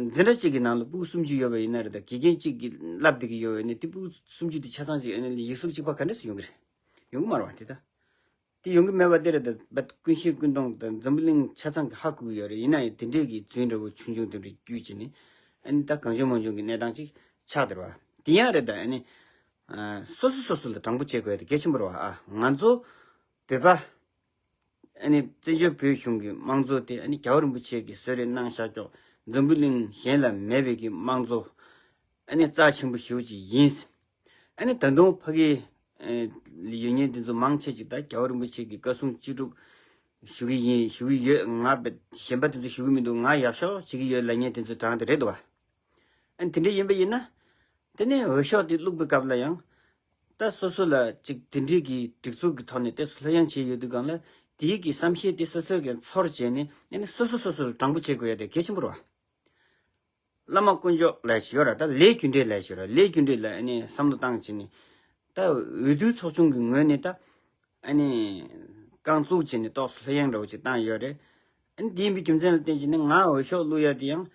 འཛིན་གྲྭ་གཅིག་གི་ནང་ལ་ཕྲུ་གུ་སུམ་ཅུ་ཡོད་པ་ཡིན་ན་རེད་ད། དགེ་རྒན་གཅིག་གིས་བསླབ་བསྡད་ཀྱི་ཡོད་པ་ཡིན་ན། དེ་ཕྲུ་གུ་སུམ་ཅུ་དེ་ཆ་ཚང་ཅིག་ཨ་ནི་ཡིག་གཟུགས་གཅིག་པ་ག་འདྲ་སེ་ཡོང་གི་རེད། ཡོང་གི་མ་རེད་བ་དེ་ད། དེ་ཡོང་གི་མེད་པ་དེ་རེད་ད། བད། ཀུན་ཤེས་ཀུན་སྟོང་དང་འཛམ་བུ་གླིང་ཆ་ཚང་གིས་ཧ་གོ་གི་ཡོད་རེད། ཡིན་ན་ཡང་དེ་འདྲས་ཀྱི་རྫུན་འདྲ་བོ་ཆུང་ཆུང་དེ་འདྲ་བརྒྱུད་བྱས་ནས། ཨ་ནི་ད་གང་བྱུང་མང་བྱུང་གི་གནས་སྟངས་ཅིག་ཆགས་བསྡད་རེད་བ། དེ་ཡང་རེད་ད། ཨ་ནི། ཨ། སོ་སོ་སོ་སོ་ལ་དྲང་པོ་བྱེད་དགོས་ཡ་དེ་གལ་ཆེན་པོ་རེད་བ། ཨ། ང་ཚོ་བོད་པ་ཨ་ནི་བཙན་བྱོལ་བོད་གཞུང་གི་དམངས་གཙོ་དེ། ཨ་ནི་རྒྱལ་བ་རིན་པོ་ཆེ་གིས་གསོལ་རས་གནང་བཞག་ཀྱོག་འཛམ་བུ་གླིང་གཞན་ལ་མེད་པའི་གི་དམངས་གཙོ། ཨ་ནི་རྩ་ཆེན་པོ་ཞེ་པོ་ཅིག་ཡིན། ཨ་ནི་ད་དུང་ཕ་གི། ཨ། ཡོད་མཁན་དེ་ཚོ་མང་ཆེ་ཅིག་ད་རྒྱལ་བ་རིན་པོ་ཆེ་གི་བཀའ་གསུང་ཅི་སྒྲུབ་ཞུ་གི་ཡིན། ཞུ་གི་ཡོད། ང་བད། གཞན་པ་དེ་ཚོ་ཞུ་གི་མི་འདུག་ང་ཡག་ཤོས་བྱེད་ཀྱི་ཡོད་ལབ་མཁན་དེ་ཚོ་གྲངས་དེ་རེད་འདུག་བ། ཨ་ནི་དེ་འདྲ་ཡིན་པ་ཡིན་ན། དེ་ནས་འོས་ཤོག་དེ་བླུགས་པའི་སྐབས་ལ་ཡང་། ད་སོ་སོ་ལ་ཅིག་དེ་འདྲའི་གི་སྒྲིག་འཛུགས་ཀྱི་ཐོག་ནས་ཏོག་ཙམ་ལྷོད་ཡངས་བྱས་ཡོད་དུས་སྒང་ལ། དེའི་གི་བསམ་ཤེས་དེ་སོ་སོས་གི་ཚོར་བྱས་ནས། ཨ་ནི་སོ་སོ་སོ་སོ་ལ་དྲང་པོ་བྱེད་དགོས་ཡ་དེ་གལ་ཆེན་པོ་རེད་བ། བླ་མ་དཀོན་མཆོག་ལབ་ཡ་ཞིག་ཡོད་ར། ད་ལས་རྒྱུ་འབྲས་ལབ་ཡ་ཞིག་ཡོད་ར། ལས་རྒྱུ་འབྲས་ལ་ཨ་ནི་བསམ་བློ་བཏང་བྱས་ནས། ད་འོས་བསྡུ་ཚོགས་ཆུང་གི་ངོས་ནས་ད་ཨ་ནི་རྐང་བཙུགས་བྱས་ནས་ཏོག་ཙམ་ལྷོད་ཡངས་འདྲ་བོ་ཅིག་བཏང་ཡོད་རེད། ཨ་ནི་དེ་ཡིན་པའི་རྒྱུ་མཚན་ལ་བརྟེན་བྱས་ནས་ང་འོས་ཤོག་བླུགས་ཡ་དེ་ཡང་།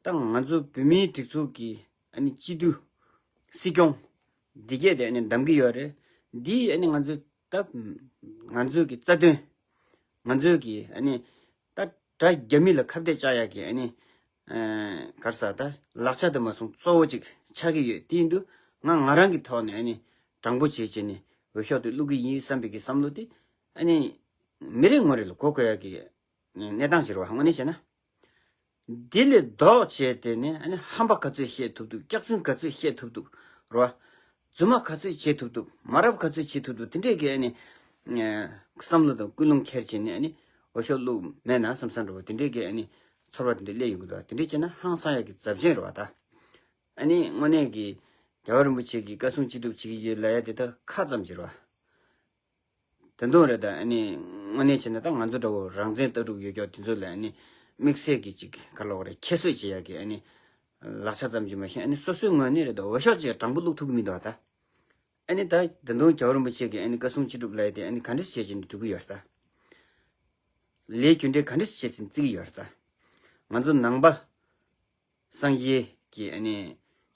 ད་ང་ཚོ་བོད་མིའི་སྒྲིག་འཛུགས་ཀྱི་ཨ་ནི་སྤྱི་འཐུས། སྲིད་སྐྱོང་། འདི་གས་དེ་ཨ་ནི་འདེམས་ཀྱི་ཡོད་རེད། འདི་ཨ་ནི་ང་ཚོ་ད་ང་ཚོའི་གི་རྩ་དོན། ང་ཚོའི་གི་ཨ་ནི་ད་དགྲ་རྒྱ་མི་ལ་ཁ་གཏད་བཅག་ཡག་གི་ཨ་ནི། ཨ། ག་རེ་ཟ། ད་ལག་ཆ་དེ་མ་སོང་གཙོ་བོ་ཅིག་ཆགས་ཀྱི་ཡོད། དེ་ཡིན་དུས་ང་ང་རང་གི་ཐོག་ནས་ཨ་ནི་དྲང་པོ་བྱས་བྱས་ནས་འོས་ཤོག་དེ་བླུག་གི་ཡིན་བསམ་པའི་གི་བསམ་བློ་དེ། ཨ་ནི་མི་རེ་ངོ་རེ་ལ་གོ་དགོས་ཡག་གི་གནས་སྟངས་ཤིག་རེད་བ། དངོས་གནས་བྱས་ན། འདི་ལས་ལྡོག་བྱས་ཏེ་ནི་ཨ་ནི་ཧམ་པ་ག་ཚོད་བཤད་ཐུབ་ཐུབ། སྐྱག་རྫུན་ག་ཚོད་བཤད་ཐུབ་ཐུབ་རེད་བ། རྫུན་མ་ག་ཚོད་བྱེད་ཐུབ་ཐུབ། མ་རབས་ག་ཚོད་བྱེད་ཐུབ་ཐུབ། དེ་འདྲས་ཀྱི་ཨ་ནི། ཨ། བསམ་བློ་དང་ཀུན་སློང་འཁྱེར་བྱས་ནས་ཨ་ནི་འོས་ཤོག་བླུགས་མེད་ན་བསམ་བསམ་འདྲ་བོ་དེ་འདྲས་ཀྱི་ཨ་ནི་ཚོར་བ་དེ་འདྲས་སླེབས་ཡོང་གི་འདུག་དེ་འདྲས་བྱས་ན་ཧང་སང་ཡག་གི་རྫབ་ཆེན་རེད་བ་ད། ཨ་ནི་དངོས་གནས་ཀྱི་རྒྱལ་བ་རིན་པོ་ཆེ་གི་བཀའ་གསུང་ཅི་སྒྲུབ་བྱེད་ཀྱི་ཡོད་ལབ་ཡ་དེ་ད་ཁ་ཙམ་ཅིག་རེད་བ། དེ་འདྲ་རེད་ད། ཨ་ནི་དངོས་གནས་བྱས་ན་ད་ང་ཚོ་འདྲ་བོ་རང་བཙན་ལྟ་གྲུབ་ཡོད་ཀྱོག་དེ་ཚོ་ལ་ཨ་ནི་དམིགས་བསལ་གྱི་ཅིག་ག་རེ་ལབ་དགོས་རེད། ཁྱད་གསོད་བྱེད་ཡག་གི་ཨ་ནི་ལག་ཆ་ཙམ་གྱིས་མ་ཤེས། ཨ་ནི་སོ་སོའི་ངོས་ནས་རེད་ད། འོས་ཤོག་ཅིག་དྲང་པོ་བླུགས་ཐུབ་ཀྱི་མི་འདུག་བ་ད། ཨ་ནི་ད་ད་དུང་རྒྱལ་བ་རིན་པོ་ཆེ་གི་ཨ་ནི་བཀའ་གསུང་ཅི་སྒྲུབ་ལབ་ཡ་དེ་ཨ་ནི་ག་འདྲ་བྱས་བྱས་ནས་སྒྲུབ་ཀྱི་ཡོད་རེད་ད། ལས་རྒྱུ་འབྲས་ག་འདྲ་བྱས་བྱས་ནས་བརྩི་གི་ཡོད་རེད་ད། ང་ཚོ་ནང་པ་སངས་རྒྱས་ཀྱི་ཨ་ནི་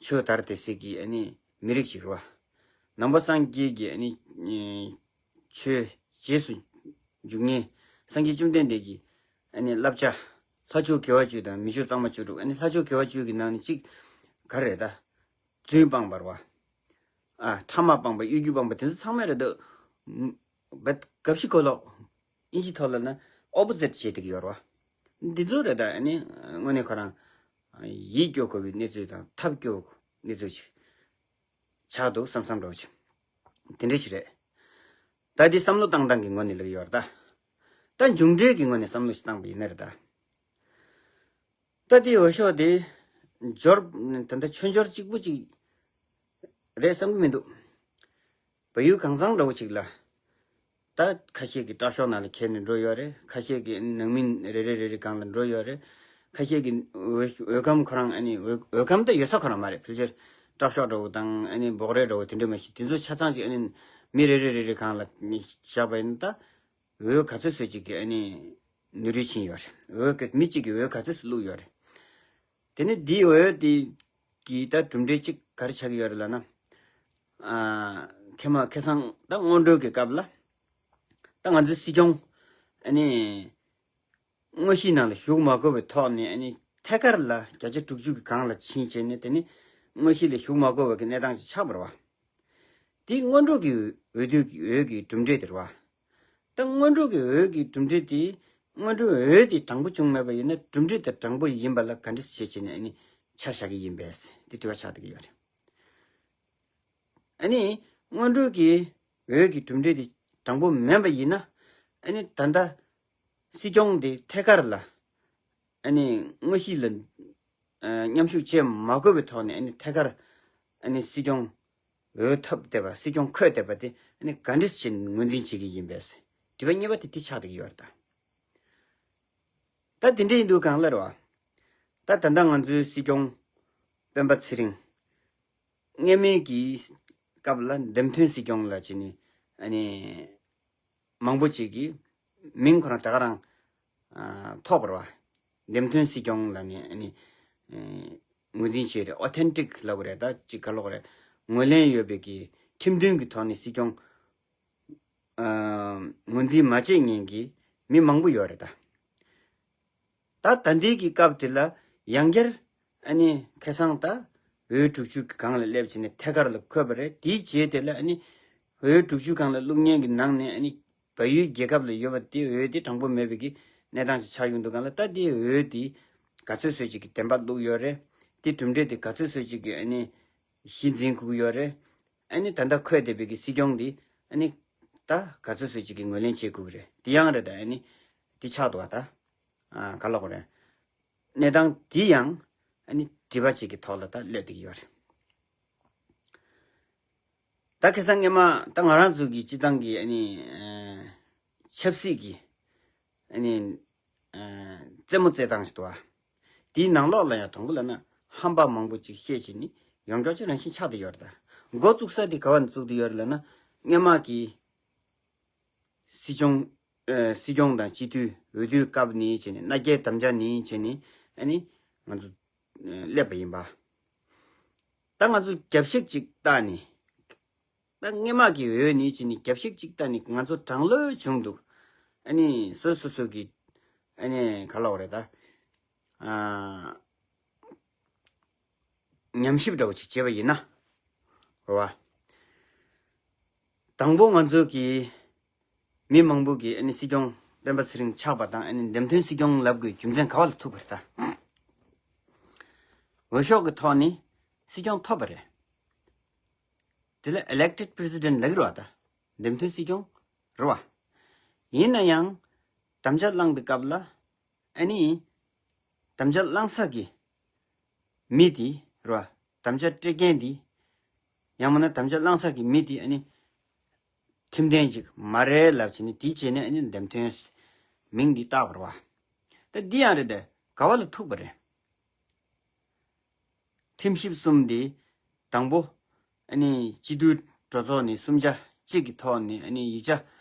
ཆོས་དར་དེ་སྲིད་ཀྱི་ཨ་ནི་མི་རིགས་ཤིག་རེད་བ། ནང་པ་སངས་རྒྱས་ཀྱི་ཨ་ནི་ཆོས་རྗེས་སུ་འཇུག་མཁན། སངས་རྒྱས་བཅོམ་ལྡན་འདས་ཀྱི་ཨ་ནི་བསླབ་བྱ། ལྷ་ཆོས་དགེ་བ་བཅུ་དང་མི་ཆོས་གཙང་མ་བཅུ་དྲུག་ཨ་ནི་ལྷ་ཆོས་དགེ་བ་བཅུ་གི་ནང་ནས་གཅིག་ག་རེ་རེད་ད། རྫུན་སྤངས་པ་རེད་བ། ཨ། ཕྲ་མ་སྤངས་པ། གཡོ་སྒྱུ་སྤངས་པ། དེ་ཚོ་ཚང་མ་རེད་ད། བད། དགའ་བཞི་གོ་ལོག་ཨིན་ཇི་ཐོག་ལ་ན་ཨོ་པོ་ཟིཊ་བྱེད་བསྡད་ཀྱི་ཡོད་རེད་བ། འདི་ཚོ་རེད་ད། ཨ་ནི་དངོས་གནས་ཁོ་རང་ཡིད་སྐྱོ་དགོས་པའི་གནས་ཚུལ་དང་ཐབས་སྐྱོ་གནས་ཚུལ་ཞིག་ཆགས་འདུག་བསམ་བསམ་འདྲ་བོ་ཞིག་དེ་འདྲ་ཞིག་རེད། ད་འདི་བསམ་བློ་བཏང་སྟངས་ཀྱི་ངོས་ནས་ལབ་ཀྱི་ཡོད་རེད་ད། ད་མཇུག་འབྲས་ཀྱི་ངོས་ནས་བསམ་བློ་ཞིག་བཏང་པ་ཡིན་ན་རེད་ད། ད་དེའི་འོས་ཤོག་དེ་འབྱོར། ད་ལྟ་ཆོས་འབྱོར་གཅིག་པུ་གཅིག་རེད་བསམ་གྱི་མི་འདུག་བལ་ཡུལ་གང་ཚང་འདྲ་བོ་ཅིག་ལ་ ད་ཁ་ཤས་ཀྱིས་དྲག་ཤོག་ནང་ལ་འཁྱེར་ནས་འགྲོ་ཡོད་རེད། ཁ་ཤས་ཀྱིས་ནང་མི་རེ་རེ་རེ་རེ་སྒང་ལ་འགྲོ་ཡོད་རེད། ཁ་ཤས་ཀྱིས་འོས་འོས་ཁམས་ཁོ་རང་ཨ་ནི་འོས་འོས་ཁམས་ད་ཡོད་ས་ཁོ་རང་མ་རེད། ཕལ་ཆེར་དྲག་ཤོག་འདྲ་བོ་དང་ཨ་ནི་འབོག་རལ་འདྲ་བོ་དེ་འདྲ་མ་གཏོགས། དེ་ཚོ་ཆ་ཚང་ཅིག་ཨ་ནི་མི་རེ་རེ་རེ་རེ་སྒང་ལ་བཞག་པ་ཡིན་ན། ད་འོས་ག་ཚོད་ཚོད་ཅིག་གི་ཨ་ནི་ནོར་འཁྲུལ་ཕྱིན་ཡོད་རེད། འོས་ཀྱི་མི་གཅིག་གིས་འོས་ག་ཚོད་བླུགས་ཡོད་རེད། དེ་ནས་འདིའི་འོས་དེ་གི་ད་གྲུབ་འབྲས་གཅིག་ག་རེ་ཆགས་ཀྱི་ཡོད་རེད་ལབ་ན། ཨ། ཁེ་མ་ཁེ་སང་ད་སྔོན་འགྲོ་གི་སྐབས་ལ། ད་ང་ཚོའི་སྲིད་སྐྱོང་ཨ་ནི་དངོས་གཞིའི་ནང་ལ་ཞུགས་མ་དགོས་པའི་ཐོག་ནས་ཨ་ནི་ཐད་ཀར་ལ་བརྒྱ་ཆ་དྲུག་ཅུ་གི་སྒང་ལ་ཕྱིན་བྱས་ནས། དེ་ནི་དངོས་གཞི་ལ་ཞུགས་མ་དགོས་པ་གི་གནས་སྟངས་ཅིག་ཆགས་པ་རེད་བ། དེ་སྔོན་འགྲོ་གི་འོས་བསྡུ་གི་འོས་ཀྱི་གྲུབ་འབྲས་དེ་རེད་བ། ད་སྔོན་འགྲོ་གི་འོས་ཀྱི་གྲུབ་འབྲས་དེ། སྔོན་འགྲོའི་འོས་དེ་དྲང་པོ་བྱུང་མེད་པ་ཡིན་ན། གྲུབ་འབྲས་དེ་དྲང་པོ་ཡིན་པ་ལ་ག་འདྲ་བྱས་བྱས་ནས་ཨ་ནི་ཆ་བཞག་གི་ཡིན་པས་དེ་དྲི་བ་ཆགས་བསྡད་ཀྱི་ཡོད་རེད། ཨ་ནི་སྔོན་འགྲོ་གི་འོས་ཀྱི་གྲུབ་འབྲས་དེ་དྲང་པོ་མིན་པ་ཡིན་ན། ཨ་ནི་ད་ལྟ་སྲིད་སྐྱོང་དེ་ཐད་ཀར་ལ་ཨ་ནི་དངོས་གཞི་ལ་ཨ་མཉམ་ཞུགས་བྱེད་མ་དགོས་པའི་ཐོག་ནས། ཨ་ནི་ཐད་ཀར་ཨ་ནི་སྲིད་སྐྱོང་འོས་ཐོབ་བསྡད་པ། སྲིད་སྐྱོང་འཁོད་བསྡད་པ་དེ་ཨ་ནི་ག་འདྲ་བྱས་ནས་ངོས་འཛིན་བྱེད་ཀྱི་ཡིན་པས། དྲི་བ་གཉིས་པ་དེ་དེ་ཆགས་བསྡད་ཀྱི་ཡོད་རེད་ད། ད་དེ་འདྲ་ཡིན་དུས་གང་ལ་རེད་བ། ད་ད་ལྟ་ང་ཚོའི་སྲིད་སྐྱོང་སྤེན་པ་ཚེ་རིང་། སྔོན་མའི་གི་སྐབས་ལ་འདེམས་ཐོན་སྲིད་སྐྱོང་ལབ་བྱས་ནས་ཨ་ནི་མང་པོ་ཅིག་གིས་མིང་ཁོ་རང་ད་ག་རང་ཨ་ཐོགས་པ་རེད་བ། འདེམས་ཐོན་སྲིད་སྐྱོང་ལབ་ནས་ཨ་ནི་ཨ་ངོས་འཛིན་བྱས་རེད། ཨོ་ཐེན་ཊིག་ལབ་དགོས་རེད། ད་ཅིག་ག་ལབ་དགོས་རེད། ངོས་ལེན་ཡོད་པའི་གི་ཁྲིམས་མཐུན་གྱི་ཐོག་ནས་སྲིད་སྐྱོང་ཨ་ངོས་འཛིན་མ་བྱེད་མཁན་གྱི་མི་མང་པོ་ཡོད་རེད་ད། ད་ད་ལྟའི་གི་སྐབས་དེ་ལ་ཡང་བསྐྱར་ཨ་ནི་ཁ་སང་ད་འོས་དྲུག་ཅུ་གི་སྒང་ལ་སླེབས་བྱས་ནས་ཐད་ཀར་ལ་འཁོད་པ་རེད། དེའི་རྗེས་དེ་ལ་ཨ་ནི་འོས་དྲུག་ཅུ་སྒང་ལ་བླུགས་མཁན་གྱི་ནང་ནས་ཨ་ནི་བལ་ཡུལ་རྒྱལ་ཁབ་ལ་ཡོད་པ་དེ་འོས་དེ་དྲང་པོ་མེད་པའི་གི་གནས་སྟངས་ཅིག་ཆགས་ཡོང་དུས་སྒང་ལ། ད་དེ་འོས་དེ་ག་ཚོད་ཚོད་ཅིག་གི་བདེན་པ་བླུགས་ཡོད་རེད། དེ་གྲུབ་འབྲས་དེ་ག་ཚོད་ཚོད་ཅིག་གི་ཨ་ནི་གཞི་འཛིན་དགོས་ཀྱི་ཡོད་རེད། ཨ་ནི་ད་ལྟ་འཁོད་བསྡད་པའི་གི་སྲིད་སྐྱོང་འདི་ཨ་ནི་ད་ག་ཚོད་ཚོད་ཅིག་གི་ངོས་ལེན་བྱེད་དགོས་ཀྱི་རེད། དེ་ཡང་རེད་ད། ཨ་ནི་འདི་ཆགས་འདུག་བ་ད། ཨ་ག་ལབ་དགོས་རེད། གནས་སྟངས་འདི་ཡང་ཨ་ནི་དྲི་བ་ཅིག་གི་ཐོག་ལ་ད་སླེབས་བསྡད་ཀྱི་ཡོད་རེད། ད་ཁ་སང་སྔོན་མ་ད་ང་རང་ཚོ་གི་སྤྱི་བཏང་གི་ཨ་ནི་ཨ་ཆབ་སྲིད་ཀྱི་ཨ་ནི་ཨ་རྩེད་མོ་རྩེ་སྟངས་ཤིག་འདུག་བ། དེའི་ནང་ལོགས་ལ་ཡང་དང་པོ་ལབ་ན་ཧམ་པ་མང་པོ་ཅིག་བཤད་བྱས་ནས་ཡོངས་གྲགས་ཅིག་རང་བཞིན་ཆགས་བསྡད་ཡོད་རེད་ད། འགོ་བཙུགས་ས་དེ་ག་བ་ནས་བཙུགས་བསྡད་ཡོད་རེད་ལབ་ན། སྔོན་མ་གི་སྲིད་སྐྱོང་ཨ་སྲིད་སྐྱོང་དང་སྤྱི་འཐུས་འོས་བསྡུའི་སྐབས་ནས་བྱས་ནས། མནའ་སྐྱེལ་དམ་བཅའ་ནས་བྱས་ནས་ཨ་ནི་ང་ཚོ་ཨ་སླེབས་པ་ཡིན་པ། ད་ང་ཚོ་རྒྱབ་བཤིག་ཅིག་བཏང་ནས། ད་སྔོན་མ་གི་འོས་ནས་བྱས་ནས་རྒྱབ་བཤིག་ཅིག་བཏང་ནས། ང་ཚོ་དྲག་ལོས་བྱུང་འདུག། ཨ་ནི་སོ་སོ་སོ་གི་ཨ་ནི་ག་ལབ་དགོས་རེད་ད། ཨ་ཉམས་ཞིབ་འདྲ་བོ་ཅིག་བྱས་པ་ཡིན་ན་རེད་བ། དང་པོ་ང་ཚོ་གི་མི་མང་པོ་གིས་ཨ་ནི་སྲིད་སྐྱོང་སྤེན་པ་ཚེ་རིང་ཆགས་པ་དང་། ཨ་ནི་འདེམས་ཐོན་སྲིད་སྐྱོང་ལབ་དགོས་རྒྱུ་མཚན་ག་བ་ལ་ཐུག་པ་རེད་ད། འོས་ཤོག་གི་ཐོག་ནས་སྲིད་སྐྱོང་ཐོབ་པ་རེད། དེ་ལ་elected president ལབ་ཀྱི་རེད་བ་ད། འདེམས་ཐོན་སྲིད་སྐྱོང་རེད་བ། ཡིན་ན་ཡང་དམ་བཅའ་བླངས་པའི་སྐབས་ལ་ཨ་ནི་དམ་བཅའ་བླངས་ས་གི་མི་དེ་རེད་བ། དམ་བཅའ་སྤྲད་མཁན་དེ། ཡང་མིན་ན་དམ་བཅའ་བླངས་ས་གི་མི་དེ་ཨ་ནི་ཁྲིམས་ལྡན་ཅིག་མ་རེད་ལབ་བྱས་ནས། དེ་བྱས་ནས་ཨ་ནི་འདེམས་ཐོན་མིང་འདི་བཏགས་པ་རེད་བ། ད་འདི་ཡང་རེད་དེ། ག་བ་ལ་ཐུག་པ་རེད། ཁྲིམས་ཞིབ་གསུམ་དེ་དང་པོ་ཨ་ནི་སྤྱི་འཐུས་གྲོས་ཚོགས་ནས་གསུམ་ཆ་གཅིག་གི་ཐོག་ནས་ཨ་ནི་ཡིག་ཆ་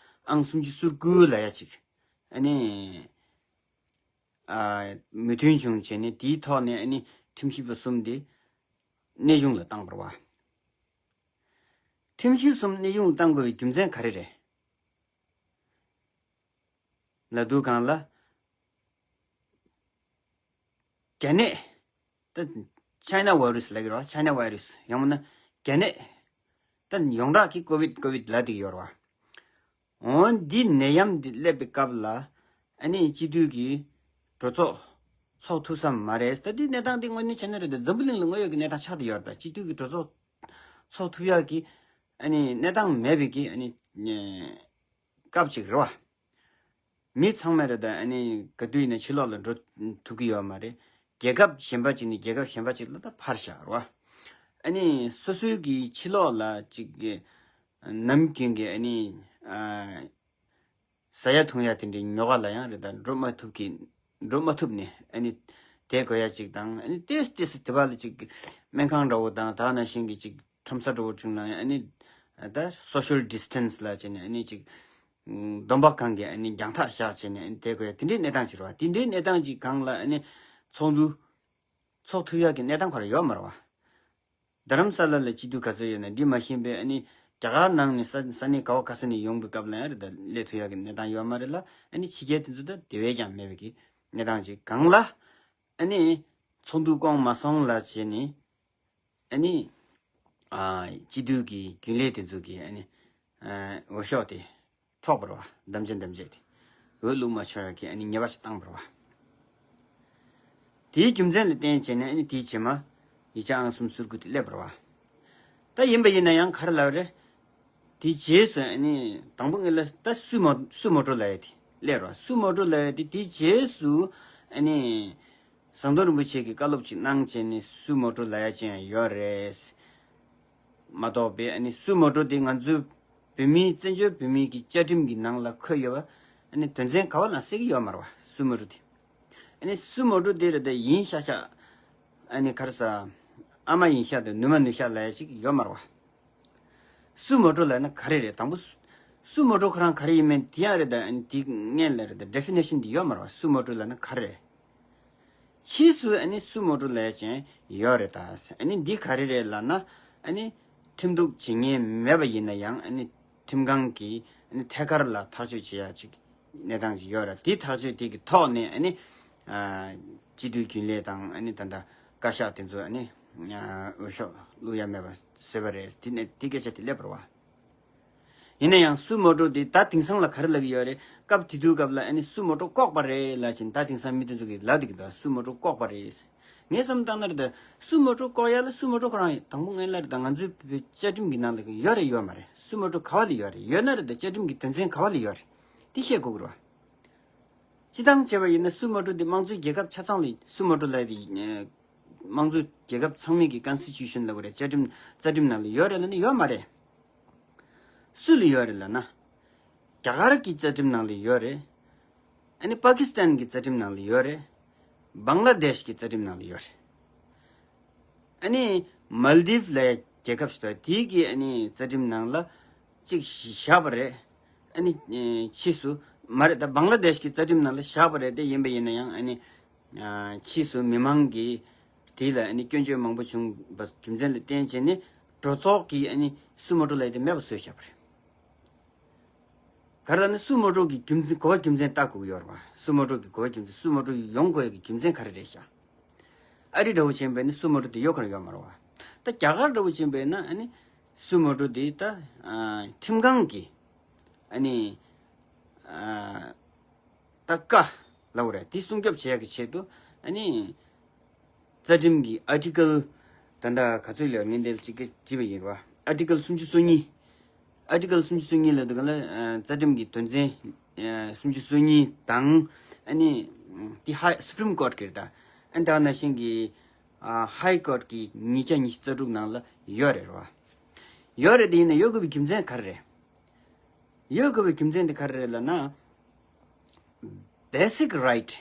ཨང་སུམ་ཅུ་སོ་དགུ་ལབ་ཡ་ཅིག་ཨ་ནི་ཨ་མོས་མཐུན་བྱུང་བྱས་ནས། དེའི་ཐོག་ནས་ཨ་ནི་ཁྲིམས་ཞིབ་པ་གསུམ་དེ་གནས་དབྱུང་ལ་བཏང་བ་རེད་བ། ཁྲིམས་ཞིབ་གསུམ་གནས་དབྱུང་བཏང་དགོས་པའི་རྒྱུ་མཚན་ག་རེ་རེད་ལབ་དུས་སྒང་ལ། རྒྱ་ནད། ད་China virus ལབ་ཀྱི་རེད་བ། China virus ཡང་མིན་ན་རྒྱ་ནད། ད་ཡོངས་གྲགས་ཀྱི་ཀོ་བིད་ཀོ་བིད་ལབ་བསྡད་ཀྱི་ཡོད་རེད་བ། འོ་འདི་ནད་ཡམས་འདི་སླེབས་པའི་སྐབས་ལ་ཨ་ནི་སྤྱི་འཐུས་ཀྱི་གྲོས་ཚོགས་ཚོགས་ཐུབ་ས་མ་རེད། ད་འདི་གནས་སྟངས་འདི་དངོས་གནས་བྱས་ན་རེད་དེ། འཛམ་བུ་གླིང་ལ་དངོས་ཡོད་ཀྱི་གནས་སྟངས་ཆགས་བསྡད་ཡོད་རེད་ད། སྤྱི་འཐུས་ཀྱི་གྲོས་ཚོགས་ཚོགས་ཐུབ་ཡག་གི་ཨ་ནི་གནས་སྟངས་མེད་པའི་གི་ཨ་ནི་སྐབས་ཅིག་རེད་བ། མི་ཚང་མས་རེད་ད། ཨ་ནི་ག་དུས་ཡིན་ན་ཕྱི་ལོགས་ལ་འགྲོ་ཐུབ་ཀྱི་ཡོད་མ་རེད། རྒྱལ་ཁབ་གཞན་པ་ཅིག་ནས་རྒྱལ་ཁབ་གཞན་པ་ཅིག་ལ་ད་ཕར་བཞག་རེད་བ། ཨ་ནི་སོ་སོའི་གི་ཕྱི་ལོགས་ལ་ཅིག་གི་ནམ་རྒྱུན་གི་ཨ་ནི་ཨ་ ཟ་ཡ་འཐུང་ཡ་དེ་འདྲའི་ཉོ་ག་ལ་ཡང་རེད་ད་འགྲོ་མ་ཐུབ་ཀི་འགྲོ་མ་ཐུབ་ནས་ཨ་ནི་དེ་དགོས་ཡ་ཅིག་དང་། ཨ་ནི་ཏོག་ཙམ་ཏོག་ཙམ་དེ་བ་ལ་ཅིག་སྨན་ཁང་འདྲ་བོ་དང་ད་ག་ནང་བཞིན་གྱི་ཅིག་ཁྲོམ་ས་འདྲ་བོ་བྱུང་ན་ཡང་ཨ་ནི་ད་social distance་ལབ་བྱས་ནས་ཨ་ནི་ཅིག་སྡོམ་པ་ཁང་གི་ཨ་ནི་རྒྱང་ཐག་བཞག་བྱས་ནས་ཨ་ནི་དེ་དགོས་ཡ་དེ་འདྲའི་གནས་སྟངས་ཅིག་རེད་བ། དེ་འདྲའི་གནས་སྟངས་ཅིག་སྒང་ལ་ཨ་ནི་ཚོགས་འདུ་ཚོགས་ཐུབ་ཡ་གི་གནས་སྟངས་ཁོ་རང་ཡོད་མ་རེད་བ། རྡ་རམ་ས་ལ་ལ་སྐྱིད་སྡུག་ག་ཚོད་ཡོད་ན་འདི་མ་ཤེས་པས། ཨ་ནི་རྒྱ་གར་ནང་ནས་ས་ས་གནས་ག་བ་ག་ས་ནས་ཡོང་པའི་སྐབས་ལ་ཡང་རེད་ད་སླེབས་ཐུབ་ཡག་གི་གནས་སྟངས་ཡོད་མ་རེད་ལ། ཨ་ནི་ཕྱི་རྒྱལ་དེ་ཚོ་ད་དེ་བས་ཀྱང་མེད་པའི་གི་གནས་སྟངས་ཅིག་སྒང་ལ་ཨ་ནི་ཚོགས་འདུ་བསྐོང་མ་སོང་ལ་བྱས་ནས་ཨ་ནི་ཨ་སྐྱིད་སྡུག་གི་རྒྱུན་ལས་དེ་ཚོ་གི་ཨ་ནི་ཨ་འོས་ཤོག་དེ་འཕྲོག་པ་རེད་བ། དམ་བཅའ་དམ་བཅའ་དེ་འོས་བླུག་མ་ཆོག་ཡག་གི་ཨ་ནི་ཉེས་པ་ཞིག་བཏང་པ་རེད་བ། དེའི་རྒྱུ་མཚན་ལ་བརྟེན་བྱས་ནས་ཨ་ནི་དེའི་རྗེས་མ་ཡིག་ཆ་ཨང་གསུམ་ཟུར་དགུ་དེ་སླེབས་པ་རེད་བ། ད་ཡིན་པ་ཡིན་ན་ཡང་ག་རེ་ལབ་རེད། དེའི་རྗེས་སུ་ཨ་ནི་དང་པོ་ངེད་ལ་ད་སུ་མོ་སུ་མོ་ཊ་ལབ་ཡ་དེ་སླེབས་རེད་བ། སུ་མོ་ཊ་ལབ་ཡ་དེ་དེའི་རྗེས་སུ་ཨ་ནི་ཟམ་གདོང་རིན་པོ་ཆེ་གིས་བཀའ་སློབ་ཅིག་གནང་བྱས་ནས་སུ་མོ་ཊ་ལབ་ཡ་ཅིག་ཡང་ཡོད་རེད། མ་གཏོགས་པའི་ཨ་ནི་སུ་མོ་ཊ་དེ་ང་ཚོའི་བོད་མིའི་བཙན་བྱོལ་བོད་མིའི་གི་བཅའ་ཁྲིམས་ཀྱི་ནང་ལ་འཁོད་ཡོད་པ་ཨ་ནི་དོན་ཚན་ག་བ་ལ་གསལ་གྱི་ཡོད་མ་རེད་བ། སུ་མོ་ཊ་དེ་ཨ་ནི་སུ་མོ་ཊ་དེ་རེད་ད་ཡིན་ཤག་ཤག་ཨ་ནི་ག་རེ་ཟ་ཨ་མ་ཡིན་ཤག་དང་ནུ་མ་ནུ་ཤག་ལབ་ཡ་ཅིག་ཡོད་མ་རེད་བ། སུ་མོ་ཊ་ལབ་ན་ག་རེ་རེད། དང་པོ་སུ་སུ་མོ་ཊ་ཁོ་རང་ག་རེ་ཡིན་མིན་དེ་ཡང་རེད་ད། ཨ་ནི་དེ་སྔོན་ལ་རེད་ད་ཌེ་ཕི་ནེ་ཤན་དེ་ཡོད་མ་རེད་བ། སུ་མོ་ཊ་ལབ་ན་ག་རེ་རེད། ཕྱིས་སུ་ཨ་ནི་སུ་མོ་ཊ་ལབ་ཡ་ཅིག་ཡོད་རེད་ད། ཨ་ནི་འདི་ག་རེ་རེད་ལབ་ན་ཨ་ནི་ཁྲིམས་གཏུག་བྱེད་མཁན་མེད་པ་ཡིན་ན་ཡང་ཨ་ནི་ཁྲིམས་ཁང་གིས་ཨ་ནི་ཐད་ཀར་ལ་ཐག་གཅོད་བྱེད་ཡ་ཅིག་གནས་སྟངས་ཅིག་ཡོད་རེད། དེ་ཐག་གཅོད་དེ་གི་ཐོག་ནས་ཨ་ནི་ཨ་སྤྱི་འཐུས་རྒྱུན་ལས་དང་ཨ་ནི་ད་ལྟ་བཀའ་ཤག་དེ་ཚོ་ཨ་ནི་ཨ་འོས་ཤོག་བླུག་ཡ་མེད་པ་བཟོས་པ་རེད། དེ་ནས་དེ་སྐད་ཆ་དེ་སླེབས་པ་རེད་བ། ཡིན་ན་ཡང་སུ་མོ་ཊ་དེ་ད་དེང་སང་ལ་ག་རེ་ལབ་ཀྱི་ཡོད་རེད། སྐབས་དེ་དུས་སྐབས་ལ་ཨ་ནི་སུ་མོ་ཊ་བཀོག་པ་རེད་ལབ་བྱས་ནས་ད་དེང་སང་མི་དེ་ཚོ་གིས་ལབ་བསྡད་ཀྱི་འདུག་སུ་མོ་ཊ་བཀོག་པ་རེད། ངས་བསམ་བཏང་ན་རེད་ད། སུ་མོ་ཊ་བཀོག་ཡ་ལ་སུ་མོ་ཊ་ཁོ་རང་ཡིན། དང་པོ་ངས་ལབ་རེད་ད། ང་ཚོའི་བོད་བཅའ་ཁྲིམས་ཀྱི་ནང་ལ་ཡོད་རེད་ཡོད་མ་རེད། སུ་མོ་ཊ་ག་བ་ལ་ཡོད་རེད། ཡོད་ན་རེད་ད་བཅའ་ཁྲིམས་ཀྱི་དོན་ཚན་ག་བ་ལ་ཡོད་རེད། དེ་བཤད་དགོས་ཀྱི་རེད་བ། སྤྱིར་བཏང་བྱས་པ་ཡིན་ན་སུ་མོ་ཊ་དེ་དམངས་གཙོའི་རྒྱལ་ཁབ་ཆ་ཚང་ལ་སུ་མོ་ཊ་ལབ་ཡ་དེ་དམངས་གཙོའི་རྒྱལ་ཁབ་ཚང་མའི་གི་ཀོན་སི་ཊི་ཊུ་ཤན་ལབ་དགོས་རེད། བཅའ་ཁྲིམས་རྩ་ཁྲིམས་ནང་ལ་ཡོད་རེད་ལབ་ན་ཡོད་མ་རེད། སུ་ལ་ཡོད་རེད་ལབ་ན། རྒྱ་གར་གྱི་རྩ་ཁྲིམས་ནང་ལ་ཡོད་རེད། ཨ་ནི་པ་ཀི་སི་ཐན་གྱི་རྩ་ཁྲིམས་ནང་ལ་ཡོད་རེད། བང་ལ་དེཤ་གི་རྩ་ཁྲིམས་ནང་ལ་ཡོད་རེད། ཨ་ནི་མལ་དིབ་ལབ་ཡ་རྒྱལ་ཁབ་ཞིག་འདུག་དེའི་གི་ཨ་ནི་རྩ་ཁྲིམས་ནང་ལ་གཅིག་བཞག་པ་རེད། ཨ་ནི་ཕྱིས་སུ་མ་རེད་ད། བང་ལ་དེཤ་གི་རྩ་ཁྲིམས་ནང་ལ་བཞག་པ་རེད་དེ། ཡིན་པ་ཡིན་ན་ཡང་ཨ་ནི་ཕྱིས་སུ་མི་མང་གིས་དེ་ལ་ཨ་ནི་སྐྱོན་བརྗོད་མང་པོ་བྱུང་བ་རྒྱུ་མཚན་ལ་བརྟེན་བྱས་ནས་གྲོས་ཚོགས་ཀྱིས་ཨ་ནི་སུ་མོ་ཊ་ལབ་ཡ་དེ་མེད་པ་བཟོས་བཞག་པ་རེད། ག་རེ་ལབ་ན་སུ་མོ་ཊ་གི་རྒྱུ་མཚན་གོ་བ་རྒྱུ་མཚན་ལྟ་དགོས་ཀྱི་ཡོད་རེད་བ། སུ་མོ་ཊ་གི་གོ་བ་རྒྱུ་མཚན་སུ་མོ་ཊ་ཡོང་དགོས་ཡ་གི་རྒྱུ་མཚན་ག་རེ་རེད་ཤག་ཨ་རི་འདྲ་བོ་ཕྱིན་པ་ཡིན་ན་སུ་མོ་ཊ་དེ་ཡོད་ཁར་ཡོད་མ་རེད་བ། ད་རྒྱ་གར་འདྲ་བོ་ཕྱིན་པ་ཡིན་ན་ཨ་ནི་སུ་མོ་ཊ་དེ་ད་ཨ་ཁྲིམས་ཁང་གི་ཨ་ནི་ཨ་ད་བཀའ་ལབ་དགོས་རེད། དེ་སྲུང་སྐྱོབ་བྱེད་ཡག་གི་ཆེད་དུ་ཨ་ནི་རྩ་ཁྲིམས་ཀྱི་ཨར་ཊི་ཀལ་ད་ལྟ་ག་ཚོད་ལ་ངས་འདིར་གཅིག་གིས་བྲིས་པ་ཡིན་རེད་བ། ཨར་ཊི་ཀལ་སུམ་ཅུ་སོ་གཉིས། ཨར་ཊི་ཀལ་སུམ་ཅུ་སོ་གཉིས་ལབ་དུས་ག་ལ་ཨ་རྩ་ཁྲིམས་ཀྱི་དོན་ཚན་ཨ་སུམ་ཅུ་སོ་གཉིས་དང་ཨ་ནི་དེ་ཧའི་སུ་པྲིམ་ཀོར་གྱི་རེད་ད། ཨ་ནི་ད་ག་ནང་བཞིན་གྱི་ཨ་ཧའི་ཀོར་གྱི་ཉིས་བརྒྱ་ཉི་ཤུ་རྩ་དྲུག་ནང་ལ་ཡོད་རེད་རེད་བ། ཡོད་རེད་དེ། ཡིན་ན་ཡོད་དགོས་པའི་རྒྱུ་མཚན་ག་རེ་རེད། ཡོད་དགོས་པའི་རྒྱུ་མཚན་དེ་ག་རེ་རེད་ལབ་ན། Basic Right།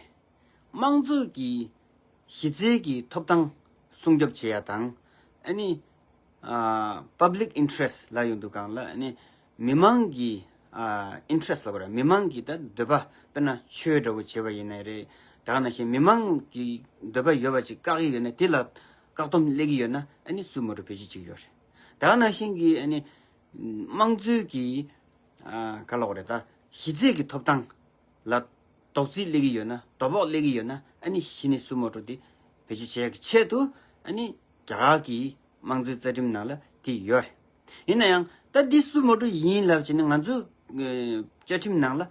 དམངས་གཙོ་གི་གཞི་རྩའི་གི་ཐོབ་ཐང་སྲུང་སྐྱོབ་བྱེད་ཡ་དང་། ཨ་ནི་ཨ་Public Interest་ལབ་ཡོང་དུས་སྒང་ལ་ཨ་ནི་མི་མང་གི་ཨ་Interest་ལབ་དགོས་རེད། མི་མང་གི་ད་འདོད་པ། དཔེར་ན་ཆོས་འདྲ་བོ་བྱེད་པ་ཡིན་ན་རེད། ད་ག་ནང་བཞིན་མི་མང་གི་འདོད་པ་ཡོད་པ་ཅིག་བཀག་གི་ཡོད་ན། དེ་ལ་བཀག་སྡོམ་སླེབས་ཀྱི་ཡོད་ན་ཨ་ནི་སུ་མོ་ཊ་བེད་སྤྱོད་བྱེད་ཀྱི་ཡོད་རེད། ད་ག་ནང་བཞིན་གྱི་ཨ་ནི་དམངས་གཙོའི་གི་ཨ་ག་ལབ་དགོས་རེད། ད་གཞི་རྩའི་གི་ཐོབ་ཐང་ལ་དོགས་སེལ་སླེབས་ཀྱི་ཡོད་ན། དོ་ཕོག་སླེབས་ཀྱི་ཡོད་ན་ཨ་ནི་གཞི་ནས་སུ་མོ་ཊ་དེ་བེད་སྤྱོད་བྱེད་ཡག་གི་ཆེད་དུ་ཨ་ནི་རྒྱ་གར་གྱི་དམངས་གཙོའི་རྩ་ཁྲིམས་ནང་ལ་དེ་ཡོད་རེད། ཡིན་ན་ཡང་ད་འདི་སུ་མོ་ཊ་ཡིན་ལབ་བྱས་ནས་ང་ཚོའི་ཨ་བཅའ་ཁྲིམས་ནང་ལ་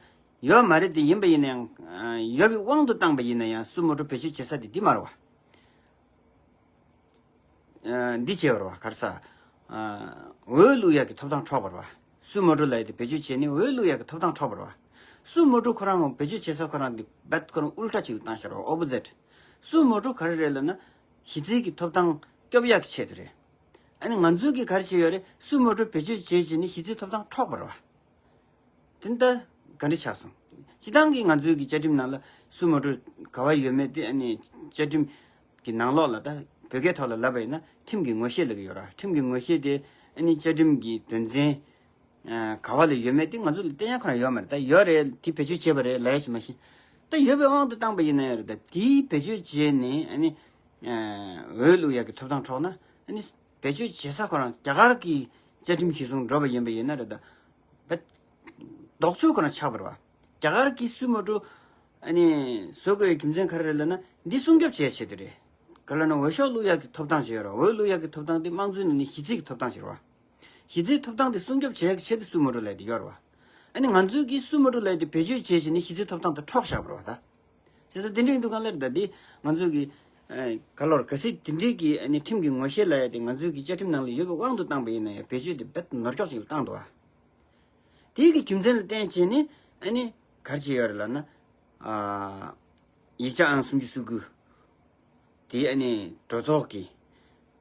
ཡོད་མ་རེད་དེ། ཡིན་པ་ཡིན་ན་ཡང་ཨ་ཡོད་པའི་དབང་དུ་བཏང་པ་ཡིན་ན་ཡང་སུ་མོ་ཊ་བེད་སྤྱོད་བྱེད་ས་དེ་འདི་མ་རེད་བ། ཨ་འདི་བྱས་པ་རེད་བ། ག་རེ་ཟ། ཨ་འོས་བླུག་ཡག་གི་ཐོབ་ཐང་འཕྲོག་པ་རེད་བ། སུ་མོ་ཊ་ལབ་ཡ་དེ་བེད་སྤྱོད་བྱས་ནས་འོས་བླུག་ཡག་གི་ཐོབ་ཐང་འཕྲོག་པ་རེད་བ། སུ་མོ་ཊ་ཁོ་རང་བེད་སྤྱོད་བྱེད་ས་ཁོ་རང་དེ་རྦད་ཁོ་རང་ཨུལ་ཊ་ཅིག་ལ་བཏང་བཞག་རེད་བ། Opposite། སུ་མོ་ཊ་ག་རེ་རེད་ལབ་ན་གཞི་རྩའི་གི་ཐོབ་ཐང་སྐྱོབ་ཡག་གི་ཆེད་དུ་རེད། ཨ་ནི་ང་ཚོས་གི་ག་རེ་བྱས་ཡོད་རེད། སུ་མོ་ཊ་བེད་སྤྱོད་བྱས་བྱས་ནས་གཞི་རྩའི་ཐོབ་ཐང་འཕྲོག་པ་རེད་བ། དེ་ད་ ག་འདྲ་ཆགས་སོང་། སྤྱི་བཏང་གི་ང་ཚོའི་གི་བཅའ་ཁྲིམས་ནང་ལ་སུ་མོ་ཊོ་ག་བ་ཡོད་མེད་དེ་ཨ་ནི་བཅའ་ཁྲིམས་ཀྱི་ནང་ལོགས་ལ་ད་བོད་སྐད་ཐོག་ལ་ལབ་པ་ཡིན་ན་ཁྲིམས་ཀྱི་ངོ་ཤེས་ལབ་ཀྱི་ཡོད་ར། ཁྲིམས་ཀྱི་ངོ་ཤེས་དེ་ཨ་ནི་བཅའ་ཁྲིམས་ཀྱི་དོན་ཚན་ག་བ་ལ་ཡོད་མེད་དེ་ང་ཚོ་ལ་བསྟན་ཡག་ཁོ་རང་ཡོད་མ་རེད། ད་ཡོད་རེད། དེ་བེད་སྤྱོད་བྱས་པ་རེད་ལབ་ཡ་ཞིག་མ་ཤེས། ད་ཡོད་པའི་དབང་དུ་བཏང་པ་ཡིན་ན་ཡང་རེད། ད་དེའི་བེད་སྤྱོད་བྱས་ནས་ཨ་ནི་འོས་བླུག་ཡག་གི་ཐོབ་ཐང་འཕྲོག་ན་ཨ་ནི་བེད་སྤྱོད་བྱེད་ས་ཁོ་རང་རྒྱ་གར་གྱི་བཅའ་ཁྲིམས་གཞིར་བཟུང་འགྲོ་བ་ཡིན་པ་ཡིན་ན་རེད། ད་བེད་ལྡོག་ཕྱོགས་ཁོ་རང་ཆགས་པ་རེད་བ། རྒྱ་གར་གྱི་སུ་མོ་ཊོ་ཨ་ནི་བཟོ་དགོས་ཡའི་རྒྱུ་མཚན་ག་རེ་རེད་ལབ་ན་འདི་སྲུང་སྐྱོབ་བྱེད་ཆེད་དུ་རེད། ག་ལབ་ན་འོས་ཤོག་བླུག་ཡག་གི་ཐོབ་ཐང་ཞིག་ཡོད་རེད། འོས་བླུག་ཡག་གི་ཐོབ་ཐང་དེ་དམངས་གཙོའི་ནང་ནས་གཞི་རྩའི་གི་ཐོབ་ཐང་ཞིག་རེད་བ། གཞི་རྩའི་ཐོབ་ཐང་དེ་སྲུང་སྐྱོབ་བྱེད་ཡག་གི་ཆེད་དུ་སུ་མོ་ཊོ་ལབ་ཡ་དེ་ཡོད་རེད་བ། ཨ་ནི་ང་ཚོའི་གི་སུ་མོ་ཊོ་ལབ་ཡ་དེ་བེད་སྤྱོད་བྱས་བྱས་ནས་གཞི་རྩའི་ཐོབ་ཐང་དེ་འཕྲོག་བཞག་པ་རེད་བ་ད། བྱས་ཙང་དེ་འདྲ་ཡིན་དུས་གང་ལྟར་ད་དེ་ང་ཚོའི་གི་ཨ་ག་ལོར་གལ་སྲིད་དེ་འདྲའི་གི་ཨ་ནི་ཁྲིམས་ཀྱི་ངོ་ཤེས་ལབ་ཡ་དེ་ང་ཚོའི་གི་བཅའ་ཁྲིམས་ནང་ལ་ཡོད་པའི་དབང་དུ་བཏང་པ་ཡིན་ན་ཡང་བེད་སྤྱོད་དེ་རྦད་ནོར་འཁྱོག་ཅིག་ལ་བཏང་འདུག་བ། དེའི་གི་རྒྱུ་མཚན་ལ་བརྟེན་བྱས་ནས་ཨ་ནི་ག་རེ་བྱས་ཡོད་རེད་ལབ་ན། ཨ་ཡིག་ཆ་ཨང་སུམ་ཅུ་སོ་དགུ། དེ་ཨ་ནི་གྲོས་ཚོགས་ཀྱི་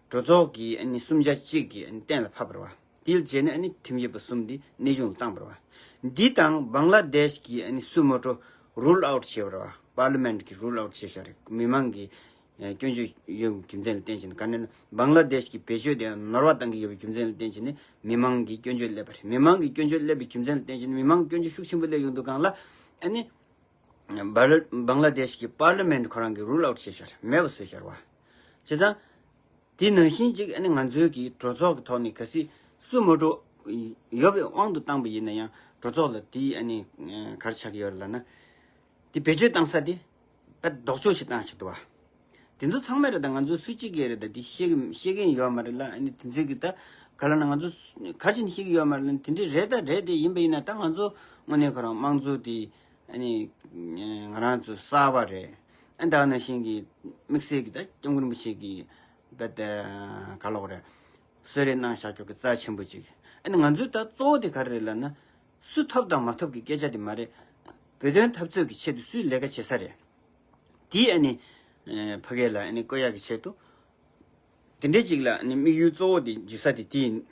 གྲོས་ཚོགས་ཀྱི་ཨ་ནི་གསུམ་ཆ་གཅིག་གིས་ཨ་ནི་གཏན་ལ་ཕབ་པ་རེད་བ། དེ་ལ་བྱས་ནས་ཨ་ནི་ཁྲིམས་ཞིབ་པ་གསུམ་དེ་གནས་དབྱུང་བཏང་པ་རེད་བ། འདི་དང་བང་ལ་དེཤ་གི་ཨ་ནི་སུ་མོ་ཊོ་རུལ་ཨའུཊ་བྱས་པ་རེད་བ། པར་ལི་མེན་ཊི་གི་རུལ་ཨའུཊ་བྱས་བཞག་རེད། མི་མང་གི་ཨ་སྐྱོན་བརྗོད་ཡོད་རྒྱུ་མཚན་ལ་བརྟེན་བྱས་ནས་ག་ནས་ན་བང་ལ་དེཤ་གི་བེད་སྤྱོད་དེ་ནོར་བ་བཏང་གི་ཡོད་པའི་རྒྱུ་མཚན་ལ་བརྟེན་བྱས་ནས་མི་མང་གི་སྐྱོན་བརྗོད་སླེབས་པ་རེད། མི་མང་གི་སྐྱོན་བརྗོད་སླེབས་པའི་རྒྱུ་མཚན་ལ་བརྟེན་བྱས་ནས་མི་མང་གི་སྐྱོན་བརྗོད་ཤུགས་ཆེན་པོ་སླེབས་ཡོང་དུས་སྒང་ལ་ཨ་ནི། བ་ལ་བང་ལ་དེཤ་གི་པར་ལི་མེན་ཊི་ཁོ་རང་གིས་རུལ་ཨའུཊ་བྱས་ཤར་མེད་པ་བཟོས་ཤར་བ། བྱས་ཙང་། དེ་ནང་བཞིན་ཅིག་ཨ་ནི་ང་ཚོའི་གི་གྲོས་ཚོགས་ཀྱི་ཐོག་ནས་གལ་སྲིད་སུ་མོ་ཊོ་ཡོད་པའི་དབང་དུ་བཏང་པ་ཡིན་ན་ཡང་གྲོས་ཚོགས་ལ་དེ་ཨ་ནི་ག་རེ་ཆགས་ཀྱི་ཡོད་རེད་ལབ་ན། དེ་བེད་སྤྱོད་བཏང་ས་དེ་དཔེ་ལྡོག་ཕྱོགས་ཤིག་བཏང་ཆགས་འདུག་བ། དེ་ཚོ་ཚང་མས་རེད། ད་ང་ཚོ་སུ་གཅིག་གིས་རེད། ད་དེ་ཤེས་ཀྱི་ཤེས་ཀྱི་ཡོད་མ་རེད་ལ། ཨ་ནི་དེ་ཚོའི་གི་ད་ག་ལབ་ན་ང་ཚོ་ག་རེ་བྱས་ནས་ཤེས་ཀྱི་ཡོད་མ་རེད་ལ། དེ་འདྲའི་རེད་ད་རེད་དེ་ཡིན་པ་ཡིན་ན་ད་ང་ཚོ་དངོས་གནས་ཁོ་རང་དམངས་གཙོ་དེ་ཨ་ནི་ང་རང་ཚོ་གསར་པ་རེད། ཨ་ད་ནང་བཞིན་གྱི་དམིགས་བསལ་གྱི་ད་སྐྱབས་མགོན་རིན་པོ་ཆེ་གི་ད་ད་ག་ལབ་དགོས་རེད། གསོལ་རས་གནང་བཞག་ཀྱོག་གི་རྩ་ཆེན་པོ་ཅིག་ཨ་ནི་ང་ཚོའི་ད་གཙོ་བོ་དེ་ག་རེ་རེད་ལབ་ན། སུ་ཐོབ་དང་མ་ཐོབ་ཀྱི་སྐད་ཆ་དེ་མ་རེད། བོད་དོན་འཐབ་རྩོད་ཀྱི་ཆེད་དུ་སུས་ལས་ཀ་བྱེད་ས་རེད། དེ་ཨ་ནི་ཕ་གི་ལ་ཨ་ནི་བཀོད་ཡག་གི་ཆེད་དུ། དེ་འདྲའི་ཅིག་ལ་ཨ་ནི་དམིགས་ཡུལ་གཙོ་བོ་དེ་འཇུ་ས་དེ་དེ་ཡིན་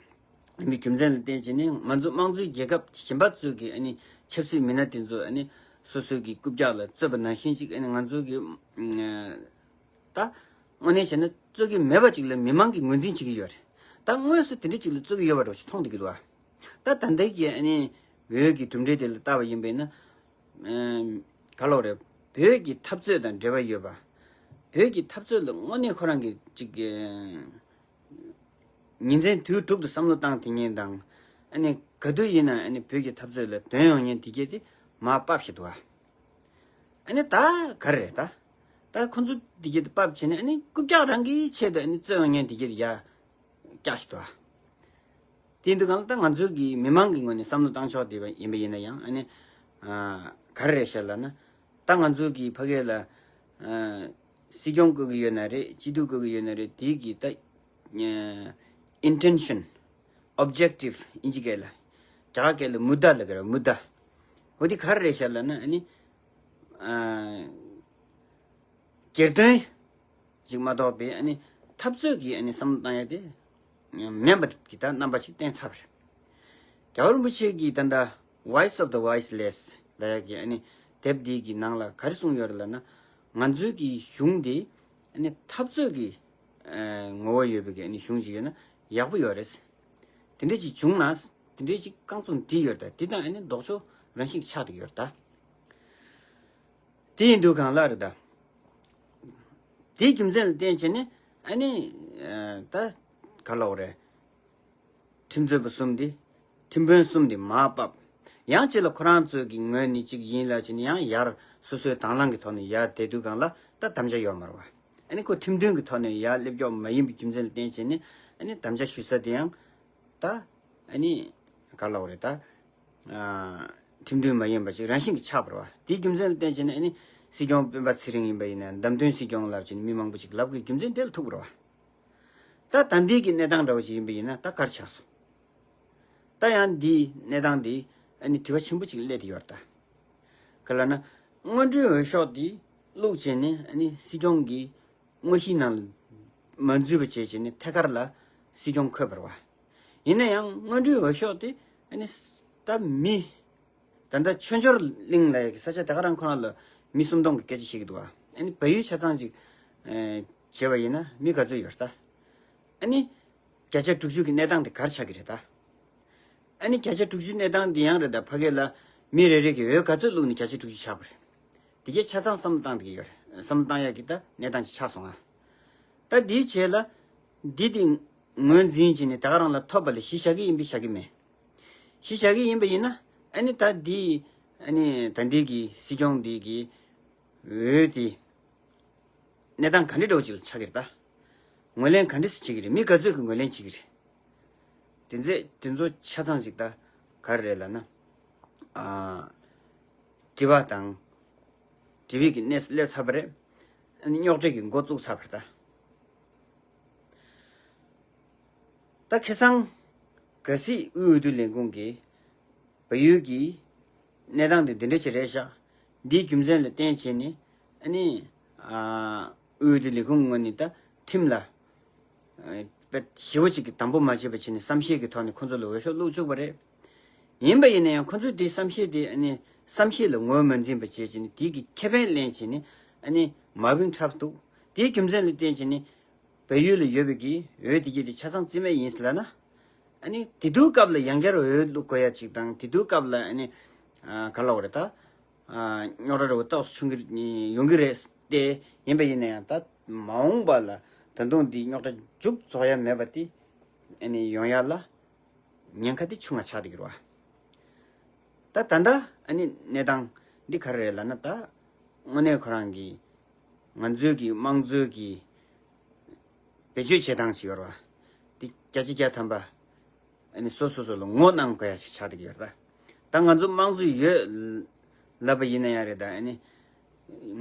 པའི་རྒྱུ་མཚན་ལ་བརྟེན་བྱས་ནས་ང་ཚོ་དམངས་གཙོའི་རྒྱལ་ཁབ་གཞན་པ་ཚོས་ཀྱི་ཨ་ནི་ཆབ་སྲིད་མི་སྣ་དེ་ཚོ་ཨ་ནི་སོ་སོའི་གི་རྐུབ་བཀྱག་ལ་བཙོས་པ་ནང་བཞིན་ཅིག་ཨ་ནི་ང་ཚོ་གི་ད་དངོས་གནས་བྱས་ན་བཙོ་གི་མེད་པ་ཅིག་ལ་མི་མང་གིས་ངོས་འཛིན་བྱེད་ཀྱི་ཡོད་རེད། ད་དངོས་སུ་དེ་འདྲ་ཅིག་ལ་བཙོ་གི་ཡོད་པ་འདྲ་ཞིག་མཐོང་བསྡད་ཀྱི་འདུག་ཨ། ད་ད་ལྟའི་གི་ཨ་ནི་བོད་ཀྱི་གྲུབ་འབྲས་དེ་ལ་བལྟ་བ་ཡིན་པས་ན། ཨམ། ག་ལབ་རེད། བོད་ཀྱི་འཐབ་རྩོད་དང་འབྲེལ་བ་ཡོད་པ། བོད་ཀྱི་འཐབ་རྩོད་ལ་དངོས་གནས་ཁོ་རང་གི་ཅིག་ཨ། ཉིན་མཚན་དུས་དྲུག་ཏུ་བསམ་བློ་བཏང་དེ་ཉིན་དང་། ཨ་ནི་ག་དུས་ཡིན་ན་ཨ་ནི་བོད་ཀྱི་འཐབ་རྩོད་ལ་དོན་ཡོང་མཁན་དེ་གྱད་དེ་མར་ཕབ་བཞག་འདུག་ཨ། ཨ་ནི་ད་ག་རེ་རེད་ད། ད་ཁོ་ཚོ་དེ་གྱད་དེ་ཕབ་བྱས་ནས་ཨ་ནི་རྐུབ་བཀྱག་རང་གི་ཆེད་དུ་ཨ་ནི་བཙོས་ཡོང་མཁན་དེ་གྱད་དེ་ཡར་བཀྱག་བཞག་འདུག་ཨ། དེ་འདུག་གང་ལ་ད་ང་ཚོའི་གི་མི་མང་གི་ངོས་ནས་བསམ་བློ་བཏང་ཕྱོགས་དེ་ཡིན་པ་ཡིན་ན་ཡང་ཨ་ནི། ཨ། ག་རེ་རེད་ཤག་ལབ་ན། ད་ང་ཚོའི་གི་ཕ་གི་ལ། ཨ། སྲིད་སྐྱོང་བསྐོ་གི་ཡོད་ན་རེད། སྤྱི་འཐུས་བསྐོ་གི་ཡོད་ན་རེད། དེའི་གི་ད། ཨ། ཨིན་ཊེན་ཤན། ཨོབ་ཇེག་ཊིབ་ཨིན་ཇི་སྐད་ལ། རྒྱ་གར་སྐད་ལ་མུ་དཱ་ལབ་ཀྱི་རེད། མུ་དཱ། འོ་དེ་ག་རེ་རེད་ཤག་ལབ་ན་ཨ་ནི། ཨ། སྒེར་དོན་ཞིག་མ་གཏོགས་པའི་ཨ་ནི་འཐབ་རྩོད་ཀྱི་ཨ་ནི་བསམ་བློ་བཏང་ཡ་དེ་མེད་པ་གི་ད་རྣམ་པ་ཞིག་བསྟན་ཚར་བ་རེད། རྒྱལ་བ་རིན་པོ་ཆེ་གིས་ད་ལྟ་Voice of the Voiceless ལབ་ཡ་གི་ཨ་ནི་དེབ་འདི་གི་ནང་ལ་ག་རེ་གསུངས་ཡོད་རེད་ལབ་ན། ང་ཚོའི་གི་གཞུང་འདི་ཨ་ནི་འཐབ་རྩོད་ཀྱི་ཨ་ངོ་བོ་ཡོད་པའི་གི་ཨ་ནི་གཞུང་ཞིག་ཡོད་ན་ཡག་པོ་ཡོད་རེད། དེ་འདྲ་ཅིག་བྱུང་ན་དེ་འདྲ་ཅིག་རྐང་བཙུགས་བྲིས་ཡོད་རེད། ད་དེ་དང་ཨ་ནི་ལྡོག་ཕྱོགས་རང་བཞིན་གྱི་ཆགས་བསྡད་ཀྱི་ཡོད་རེད་ད། དེ་ཡིན་དུས་གང་ལ་རེད་ད། དེའི་རྒྱུ་མཚན་ལ་བརྟེན་བྱས་ནས་ཨ་ནི། ཨ། ད་ག་ལབ་དགོས་རེད། ཁྲིམས་རྩོད་པ་གསུམ་དེ། ཁྲིམས་དཔོན་གསུམ་དེ་མར་ཕབ། ཡང་གཅིག་ལ་ཁོ་རང་ཚོའི་གི་ངོས་ནས་གཅིག་ཡིན་ལབ་བྱས་ནས་ཡང་ཡར་སོ་སོའི་དང་བླངས་ཀྱི་ཐོག་ནས་ཡར་བསྡད་དུས་གང་ལ་ད་དམ་བཅའ་ཡོད་མ་རེད་བ། ཨ་ནི་ཁོ་ཁྲིམས་མཐུན་གྱི་ཐོག་ནས་ཡར་སླེབས་ཀྱོག་མ་ཡིན་པའི་རྒྱུ་མཚན་ལ་བརྟེན་བྱས་ནས་ཨ་ནི་དམ་བཅའ་ཞུ་ས་དེ་ཡང་། ད། ཨ་ནི། ག་ལབ་དགོས་རེད་ད། ཨ། ཁྲིམས་མཐུན་མ་ཡིན་པ་ཅིག་རང་བཞིན་གྱིས་ཆགས་པ་རེད་བ། དེའི་རྒྱུ་མཚན་ལ་བརྟེན་བྱས་ནས་ཨ་ནི་སྲིད་སྐྱོང་སྤེན་པ་ཚེ་རིང་ཡིན་པ་ཡིན་ན་བདམས་ཐོན་སྲིད་སྐྱོང་ལབ་བྱས་ནས་མི་མང་པོ་ཅིག་ལབ་དགོས་རྒྱུ་མཚན་དེ་ལ་ཐུག་པ་རེད་བ། ད་ད་ལྟའི་གི་གནས་སྟངས་འདྲ་བོ་ཞིག་ཡིན་པ་ཡིན་ན་ད་ག་རེ་ཆགས་སོང་། ད་ཡང་འདིའི་གནས་སྟངས་འདི་ཨ་ནི་དྲི་བ་ཆེན་པོ་ཅིག་སླེབས་ཏེ་ཡོད་རེད་ད། ག་ལབ་ན། སྔོན་འགྲོའི་འོས་ཤོག་འདི་བླུགས་བྱས་ནས་ཨ་ནི་སྲིད་སྐྱོང་གི་དངོས་གཞིའི་ནང་ལ་མ་འཛུལ་བ་བྱས་བྱས་ནས་ཐད་ཀར་ལ་སྲིད་སྐྱོང་འཁོད་པ་རེད་བ། ཡིན་ན་ཡང་སྔོན་འགྲོའི་འོས་ཤོག་དེ་ཨ་ནི་ད་མི་ ད་ལྟ་ཆོས་འབྱོར་གླིང་ལ་ཡ་གི་ས་ཆ་དེ་ག་རང་ཁོ་རང་ལ་མི་སུམ་སྟོང་གི་སྐད་ཆ་བཤད་ཀྱི་འདུག་བ། ཨ་ནི་བལ་ཡུལ་ཆ་ཚང་ཅིག་ཨེ་བྱས་པ་ཡིན་ན་མི་ག་ཚོད་ཡོད་རེད་ད། ཨ་ནི་བརྒྱ་ཆ་དྲུག་ཅུ་གི་གནས་སྟངས་དེ་ག་རེ་ཆགས་ཀྱི་རེད་ད། ཨ་ནི་བརྒྱ་ཆ་དྲུག་ཅུ་གནས་སྟངས་འདི་ཡང་རེད་ད། ཕ་གི་ལ་མི་རེ་རེ་གིས་འོས་ག་ཚོད་བླུགས་ནས་བརྒྱ་ཆ་དྲུག་ཅུ་ཆགས་པ་རེད། འདི་གའི་ཆ་ཚང་བསམ་བློ་བཏང་བསྡད་ཀྱི་ཡོད་རེད། བསམ་བློ་བཏང་ཡག་གི་ད་གནས་སྟངས་ཅིག་ཆགས་སོང་ང་། ད་འདིའི་རྗེས་ལ་འདི་དེ་ངོས་འཛིན་བྱས་ནས་ད་ག་རང་ལ་ཐོབ་པ་ལ་གཞི་བཞག་གི་ཡིན་པས་བཞག་གི་མེད། གཞི་བཞག་གི་ཡིན་པ་ཡིན་ན་ཨ་ནི་ད་འདི་ཨ་ནི་ད་འདི་གི་སྲིད་སྐྱོང་འདི་གི་འོས་དེ་གནས་སྟངས་ག་འདྲ་འདྲ་བོ་ཅིག་ལ་ཆགས་ཀྱི་རེད་ད། ངོས་ལེན་ག་འདྲ་སེ་བྱེད་ཀྱི་རེད། མི་ག་ཚོད་ཀྱིས་ངོས་ལེན་བྱེད་ཀྱི་རེད། དེ་ཚོ་དེ་ཚོ་ཆ་ཚང་ཞིག་ད་ག་རེ་རེད་ལབ་ན། ཨ། དྲི་བ་དང་། དྲི་བའི་གི་གནས་སུ་སླེབས་ཚར་བ་རེད། ཨ་ནི་རྙོག་དྲ་གི་འགོ་བཙུགས་ཚར་བ་རེད་ད། ད་ཁ་སང་། གལ་སྲིད་དབུས་འོས་བསྡུ་ལས་ཁུངས་ཀྱིས། བལ་ཡུལ་གྱི་གནས་སྟངས་དེ་འདི་འདྲ་ཅིག་རེད་ཤག་འདིའི་རྒྱུ་མཚན་ལ་བརྟེན་བྱས་ནས་ཨ་ནི་ཨ་དབུས་འོས་བསྡུ་ལས་ཁུངས་ངོས་ནས་ད་ཁྲིམས་ལ་ཨ་དཔེ་ཞེ་པོ་ཅིག་གི་དམ་པོ་མ་བྱས་པ་བྱས་ནས་བསམ་ཤེས་ཀྱི་ཐོག་ནས་ཁོ་ཚོ་ལ་འོས་ཤོག་བླུགས་བཅུག་པ་རེད། ཡིན་པ་ཡིན་ན་ཡང་ཁོ་ཚོས་དེའི་བསམ་ཤེས་དེ་ཨ་ནི་བསམ་ཤེས་ལ་ངོས་མ་འཛིན་པ་བྱས་བྱས་ནས་དེའི་གི་ཁེ་ཕན་ལེན་བྱས་ནས་ཨ་ནི་མ་བིང་འཁྲབ་འདུག་དེའི་རྒྱུ་མཚན་ལ་བརྟེན་བྱས་ནས། བལ་ཡུལ་ལ་ཡོད་པའི་གི་འོས་དེ་གྱད་དེ་ཆ་ཚང་རྩིས་མེད་ཡིན་ཟེར་ལབ་ན། ཨ་ནི་དེ་དུས་སྐབས་ལ་ཡང་བསྐྱར་འོས་བླུག་དགོས་ཡ་ཅིག་དང་དེ་དུས་སྐབས་ལ་ཨ་ནི་ཨ་ག་ལབ་དགོས་རེད་ད། ཨ་རྙོག་དྲ་འདྲ་བོ་ཏོག་ཙམ་བྱུང་གི་ཡོང་གི་རེད་དེ། ཡིན་པ་ཡིན་ན་ཡང་ད་མ་འོངས་པ་ལ་ད་དུང་འདི་རྙོག་དྲ་མཇུག་རྫོགས་ཡ་མེད་པ་དེ་ཨ་ནི་ཡོང་ཡ་ལ་ཉེན་ཁ་དེ་ཆུང་ང་ཆགས་བསྡད་ཀྱི་རེད་བ། ད་ད་ལྟ་ཨ་ནི་གནས་སྟངས་འདི་ག་རེ་རེད་ལབ་ན། ད་དངོས་གནས་ཁོ་རང་གི་ང་ཚོའི་གི་དམངས་གཙོའི་གི་བེད་སྤྱོད་བྱེད་སྟངས་ཤིག་ཡོད་རེད་བ། འདི་བརྒྱ་ཆ་བརྒྱ་ཐམ་པ་ཨ་ནི་སོ་སོ་སོ་ལ་ངོ་གནང་དགོས་ཡ་ཞིག་ཆགས་བསྡད་ཀྱི་ཡོད་རེད་ད། ད་ང་ཚོ་དམངས་གཙོ་ཡོད་ལབ་པ་ཡིན་ན་ཡང་རེད་ད། ཨ་ནི་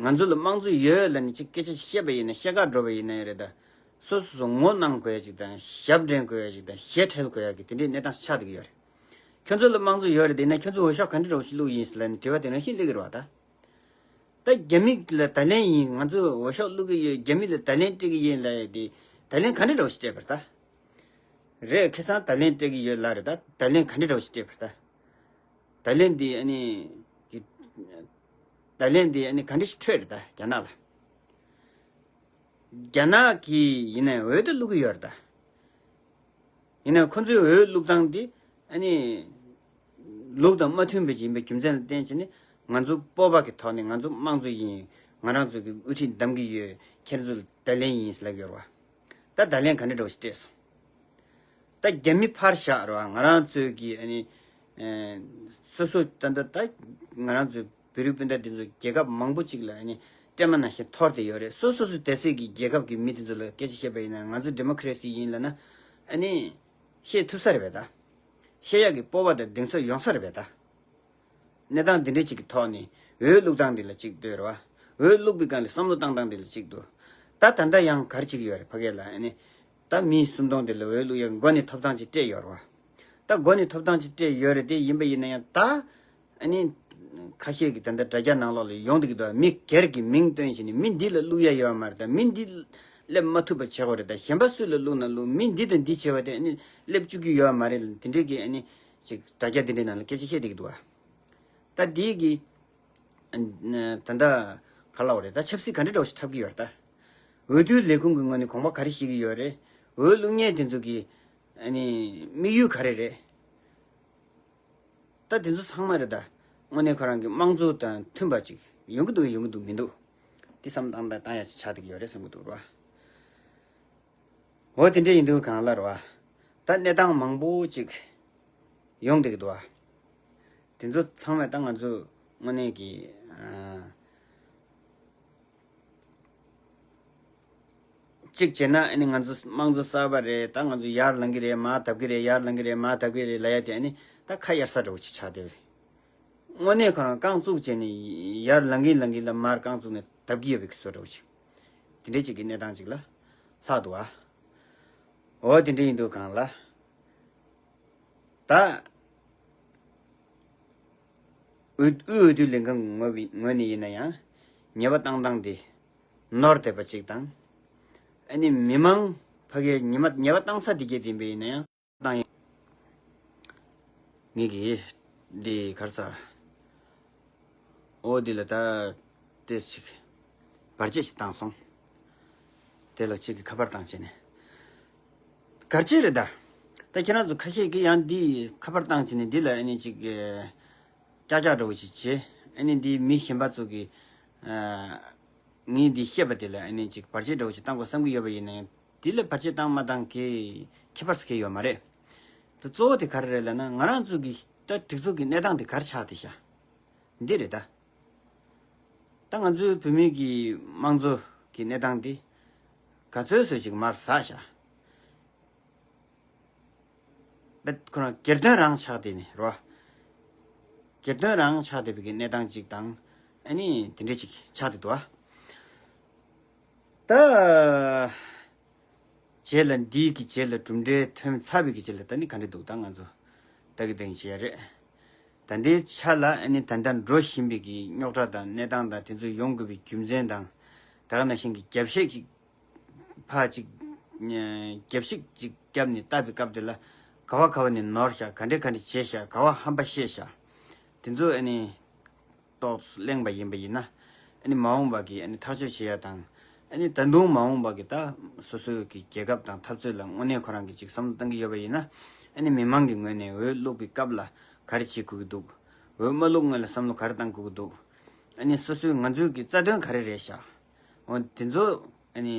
ང་ཚོ་ལ་དམངས་གཙོ་ཡོད་ལབ་ནས་ཅིག་སྐད་ཆ་བཤད་པ་ཡིན་ན། བཤད་ག་འགྲོ་བ་ཡིན་ན་ཡང་རེད་ད། སོ་སོ་སོ་ངོ་གནང་དགོས་ཡ་ཅིག་དང་ཞབས་འདྲེན་དགོས་ཡ་ཅིག་དང་ཞལ་ཁྲལ་དགོས་ཡ་གི་དེ་འདྲའི་གནས་སྟངས་ཆགས་བསྡད་ཀྱི་ཡོད་རེད། ཁྱོད་ཚོ་ལ་དམངས་གཙོ་ཡོད་རེད་དེ་ན་ཁྱོད་ཚོ་འོས་ཤོག་ག་འདྲ་འདྲ་བོ་ཞིག་བླུགས་ཡིན་ཟེར་ལབ་ནས་དྲི་བ་དེ་རང་བཞིན་སླེབས་ཀྱི་རེད་བ་ད། ད་རྒྱ་མི་ལ་ད་ལན་ཡིན། ང་ཚོ་འོས་ཤོག་བླུག་གི་ཡོད། རྒྱ་མི་ལ་ད་ལན་སྤྲད་ཀྱི་ཡིན་ལབ་ཡ་དེ་ད་ལན་ག་འདྲ་འདྲ་བོ་ཞིག་སྤྲད་པ་རེད་ད། རེད། ཁ་སང་ད་ལན་སྤྲད་ཀྱི་ཡོད་ལབ་རེད་ད། ད་ལན་ག་འདྲ་འདྲ་བོ་ཞིག་སྤྲད་པ་རེད་ད། ད་ལན་འདི་ཨ་ནི་གི་ད་ལན་འདི་ཨ་ནི་ག་འདྲ་ཞིག་འཕྲོད་རེད་ད་རྒྱ་ནག་ལ། རྒྱ་ནག་གིས་ཡིན་ན་འོས་དེ་བླུག་གི་ཡོད་རེད་ད། ཡིན་ན་ཁོ་ཚོའི་འོས་བླུག་སྟངས་འདི་ཨ་ནི་ལུགས་དང་མ་མཐུན་པ་ཅིག་ཡིན་པའི་རྒྱུ་མཚན་ལ་བརྟེན་བྱས་ནས་ང་ཚོ་སྤོབས་པ་གི་ཐོག་ནས་ང་ཚོ་དམངས་གཙོ་ཡིན། ང་རང་ཚོ་གི་དབུ་ཁྲིད་འདེམས་ཀྱི་ཡོད། ཁྱེད་ཚོ་ལ་ད་ལན་ཡིན་ཟེར་ལབ་ཀྱི་ཡོད་རེད་བ། ད་ད་ལན་ག་འདྲ་འདྲ་བོ་ཞིག་སྤྲད་སོང་། ད་རྒྱ་མི་ཕར་བཞག་རེད་བ། ང་རང་ཚོའི་གི་ཨ་ནི་ཨེ་སོ་སོ་ད་ལྟ་ད་ང་རང་ཚོའི་བོད་རིགས་སྤུན་ཟླ་འདི་ཚོ་རྒྱལ་ཁབ་མང་པོ་ཅིག་ལ་ཨ་ནི་སྲན་མ་ནང་བཞིན་འཐོར་བསྡད་ཡོད་རེད། སོ་སོ་སོ་སྡེ་སྲིད་ཀྱི་རྒྱལ་ཁབ་ཀྱི་མི་འདི་ཚོ་ལ་སྐད་ཆ་བཤད་པ་ཡིན་ན། ང་ཚོ་ཌི་མོ་ཀེ་རེ་སི་ཡིན་ལབ་ན་ཨ་ནི་བཤད་ཐུབ་ས་རེད་པས་ད། བཤད་ཡག་གི་སྤོབས་པ་དང་གདེང་ཚོད་ཡོང་ས་རེད་པས་ད། གནས་སྟངས་འདི་འདྲ་ཅིག་གི་ཐོག་ནས་འོས་བླུག་སྟངས་འདི་ལ་གཅིག་ལྟོས་རེད་བ། འོས་བླུག་པའི་སྒང་ལ་བསམ་བློ་བཏང་སྟངས་འདི་ལ་གཅིག་ལྟོས། ད་ད་ལྟ་ཡང་ག་རེ་བྱེད་ཀྱི་ཡོད་རེད་ཕ་གི་ལ། ཨ་ནི་ད་མི་སུམ་སྟོང་འདི་ལ་འོས་བླུག་ཡ་མགོ་ནས་ཐོབ་ཐང་ཅིག་སྤྲད་ཡོད་རེད་བ། ད་མགོ་ནས་ཐོབ་ཐང་ཅིག་སྤྲད་ཡོད་རེད་དེ། ཡིན་པ་ཡིན་ན་ཡང་ད་ཨ་ནི་ཁ་ཤས་ཀྱིས་ད་ལྟ་དྲ་རྒྱ་ནང་ལོགས་ལ་ཡོང་བསྡད་ཀྱི་འདུག་མི་སྒེར་གྱི་མིང་བཏོན་བྱས་ནས་མི་འདི་ལ་བླུག་ཡ་ཡོད་མ་རེད། ད་མི་འདི་སླེབས་མ་ཐུབ་པ་བྱེད་དགོས་རེད། ད་གཞན་པ་སུ་ལ་བླུག་ན་བླུག་མི་འདི་དང་འདི་བྱས་པ་དེ་ཨ་ནི་སླེབས་བཅུག་རྒྱུ་ཡོད་མ་རེད། དེ་འདྲའི་གི་ཨ་ནི་ཅིག་དྲ་རྒྱ་དེ་འདྲའི་ནང་ལ་སྐད་ཆ་བཤད་བསྡད་ཀྱི་འདུག་བ། ད་འདི་གི་ད་ལྟ་ག་ལབ་དགོས་རེད། ད་ཆབ་སྲིད་ག་འདྲ་འདྲ་བོ་ཞིག་འཁྲབ་ཀྱི་ཡོད་རེད་ད། འོས་བསྡུ་ལས་ཁུངས་ཀྱི་ངོས་ནས་དགོངས་པ་ག་རེ་བཞེས་ཀྱི་ཡོད་རེད། འོས་བླུག་མཁན་དེ་ཚོ་གི་ཨ་ནི་དམིགས་ཡུལ་ག་རེ་རེད། ད་དེ་ཚོ་ཚང་མ་རེད་ད། དངོས་གནས་ཁོ་རང་གི་དམངས་གཙོ་དང་མཐུན་པ་ཅིག་ཡོང་གི་འདུག་ཡོང་གི་འདུག་མི་འདུག་དེ་བསམ་བཏང་བཏང་ཡ་ཅིག་ཆགས་བསྡད་ཀྱི་ཡོད་རེད་བསམ་གྱི་འདུག་ར། འོ་དེ་འདྲ་ཡིན་དུས་གང་ལ་རེད་བ། ད་གནས་སྟངས་མང་པོ་ཅིག་ཡོང་བསྡད་ཀྱི་འདུག་བ། དེ་ཚོ་ཚང་མས་ད་ང་ཚོ་དངོས་གནས་ཀྱི་ཨ། གཅིག་བྱས་ན་ཨ་ནི་ང་ཚོ་དམངས་གཙོ་གསར་པ་རེད། ད་ང་ཚོ་ཡར་ལངས་ཀྱི་རེད། མར་ལྡབ་ཀྱི་རེད། ཡར་ལངས་ཀྱི་རེད། མར་ལྡབ་ཀྱི་རེད་ལབ་ཡ་དེ་ཨ་ནི་ད་ཁ་གཡར་ས་འདྲ་བོ་ཅིག་ཆགས་བསྡད་པ་རེད། དངོས་གནས་ཁོ་རང་རྐང་བཙུགས་བྱས་ནས་ཡར་ལངས་ཀྱིན་ལངས་ཀྱིན་ལ་མར་རྐང་བཙུགས་ནས་ལྡབ་ཀྱི་ཡོད་པའི་བཟོ་འདྲ་བོ་ཅིག་དེ་འདྲའི་ཅིག་གི་གནས་སྟངས་ཅིག་ལ་ལྷག་འདུག་ཨ། འོ་དེ་འདྲ་ཡིན་དུས་གང་ལ། ད། འོས་དབུས་འོས་བསྡུ་ལས་ཁང་གི་ངོས་ངོས་ནས་ཡིན་ན་ཡང་ཉེས་པ་བཏང་སྟངས་དེ་ནོར་བསྡད་པ་ཅིག་དང་། ཨ་ནི་མི་མང་ཕ་གིའི་ཉེས་མ་ཉེས་པ་བཏང་ས་དེ་གས་དེ་ཡིན་པ་ཡིན་ན་ཡང་བཏང་ཡིན། ངེད་ཀྱིས་འདི་ག་རེ་ཟ། འོ་དེ་ལ་ད་ཏེས་ཅིག་བར་ཆད་ཞིག་བཏང་སོང་། དེ་ལ་ཅིག་གི་ཁ་པར་བཏང་བྱས་ནས། གར་ཅི་རེད་ད། ད་ཁྱེད་རང་ཚོ་ཁ་ཤས་ཀྱིས་ཡང་འདི་ཁ་པར་བཏང་བྱས་ནས་འདི་ལ་ཨ་ནི་ཅིག་ཀྱག་ཀྱག་འདྲ་བོ་ཞིག་བྱས། ཨ་ནི་འདི་མི་གཞན་པ་ཚོ་གིས་ཨ་ངས་འདི་བཤད་པ་དེ་ལ་ཨ་ནི་ཅིག་བར་ཆད་འདྲ་བོ་ཞིག་བཏང་དགོས་བསམ་གྱི་ཡོད་པ་ཡིན་ན་ཡང་འདི་ལ་བར་ཆད་བཏང་མ་བཏང་གི་ཁྱད་པར་ཟེར་གྱི་ཡོད་མ་རེད། ད་གཙོ་བོ་དེ་ག་རེ་རེད་ལབ་ན། ང་རང་ཚོ་གི་ད་སྒྲིག་འཛུགས་ཀྱི་གནས་སྟངས་དེ་ག་རེ་ཆགས་བསྡད་ཤག་འདི་རེད་ད། ད་ང་ཚོའི་བོད་མི་གི་དམངས་གཙོ་གི་གནས་སྟངས་འདི་ག་ཚོད་ཚོད་ཅིག་མར་ཟག་ཤག་པད་ཁོ་རང་སྒེར་དོན་རང་ཆགས་བསྡད་ནས་རོ། སྒེར་དོན་རང་ཆགས་བསྡད་པའི་གི་གནས་སྟངས་ཅིག་དང་། ཨ་ནི་དེ་འདྲ་ཅིག་ཆགས་བསྡད་འདུག་ཨ། ད། རྗེས་ལ་འདིའི་གི་རྗེས་ལ་གྲུབ་འབྲས་ཐོན་ཚར་བའི་གི་རྗེས་ལ་ད་ནི་ག་འདྲ་འདུག་ད་ང་ཚོ་ལྟ་གི་ལྟ་གི་བྱེད་ཡ་རེད། ད་ལྟའི་ཆ་ལ་ཨ་ནི་ད་ལྟ་འགྲོ་བཞིན་པའི་གི་རྙོག་དྲ་དང་གནས་སྟངས་དང་དེ་ཚོ་ཡོང་དགོས་པའི་རྒྱུ་མཚན་དང་། ད་ག་ནང་བཞིན་གི་རྒྱབ་བཤིག་ཅིག་ཕར་ཅིག་རྒྱབ་བཤིག་ཅིག་བརྒྱབ་ནས་བཏབ་པའི་སྐབས་དེ་ལ་ག་བ་ག་བ་ནས་ནོར་ཤག་ག་འདྲ་ག་འདྲ་བྱས་ཤག་ག་བ་ཧམ་པ་བཤད་ཤག་དེ་ཚོ་ཨ་ནི། ཏོག་ཙམ་གླེང་པ་ཡིན་པ་ཡིན་ན། ཨ་ནི་མ་འོངས་པ་གི་ཨ་ནི་ཐག་གཅོད་བྱེད་ཡ་དང་། ཨ་ནི་ད་དུང་མ་འོངས་པ་གི་ད་སོ་སོའི་གི་རྒྱལ་ཁབ་དང་འཐབ་རྩོད་ལ་དངོས་གནས་ཁོ་རང་གི་ཅིག་བསམ་བློ་བཏང་གི་ཡོད་པ་ཡིན་ན། ཨ་ནི་མི་མང་གི་ངོས་ནས་འོས་བླུག་པའི་སྐབས་ལ་ག་རེ་བྱེད་དགོས་ཀྱི་འདུག་འོས་མ་བླུག་སྔོན་ལ་བསམ་བློ་ག་རེ་བཏང་དགོས་ཀྱི་འདུག་ཨ་ནི་སོ་སོའི་ང་ཚོའི་གི་རྩ་དོན་ག་རེ་རེད་ཤག་འོ་དེ་ཚོ་ཨ་ནི་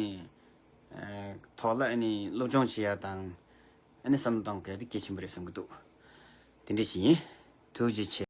ཐོག་ལ་ཨ་ནི་སློབ་སྦྱོང་བྱེད་ཡ་དང་། ཨ་ནི་བསམ་བློ་གཏོང་དགོས་དེ་གལ་ཆེན་པོ་རེད་བསམ་གྱི་འདུག་དེ་འདྲ་ཞིག་ཡིན། ཐུགས་རྗེ་ཆེ།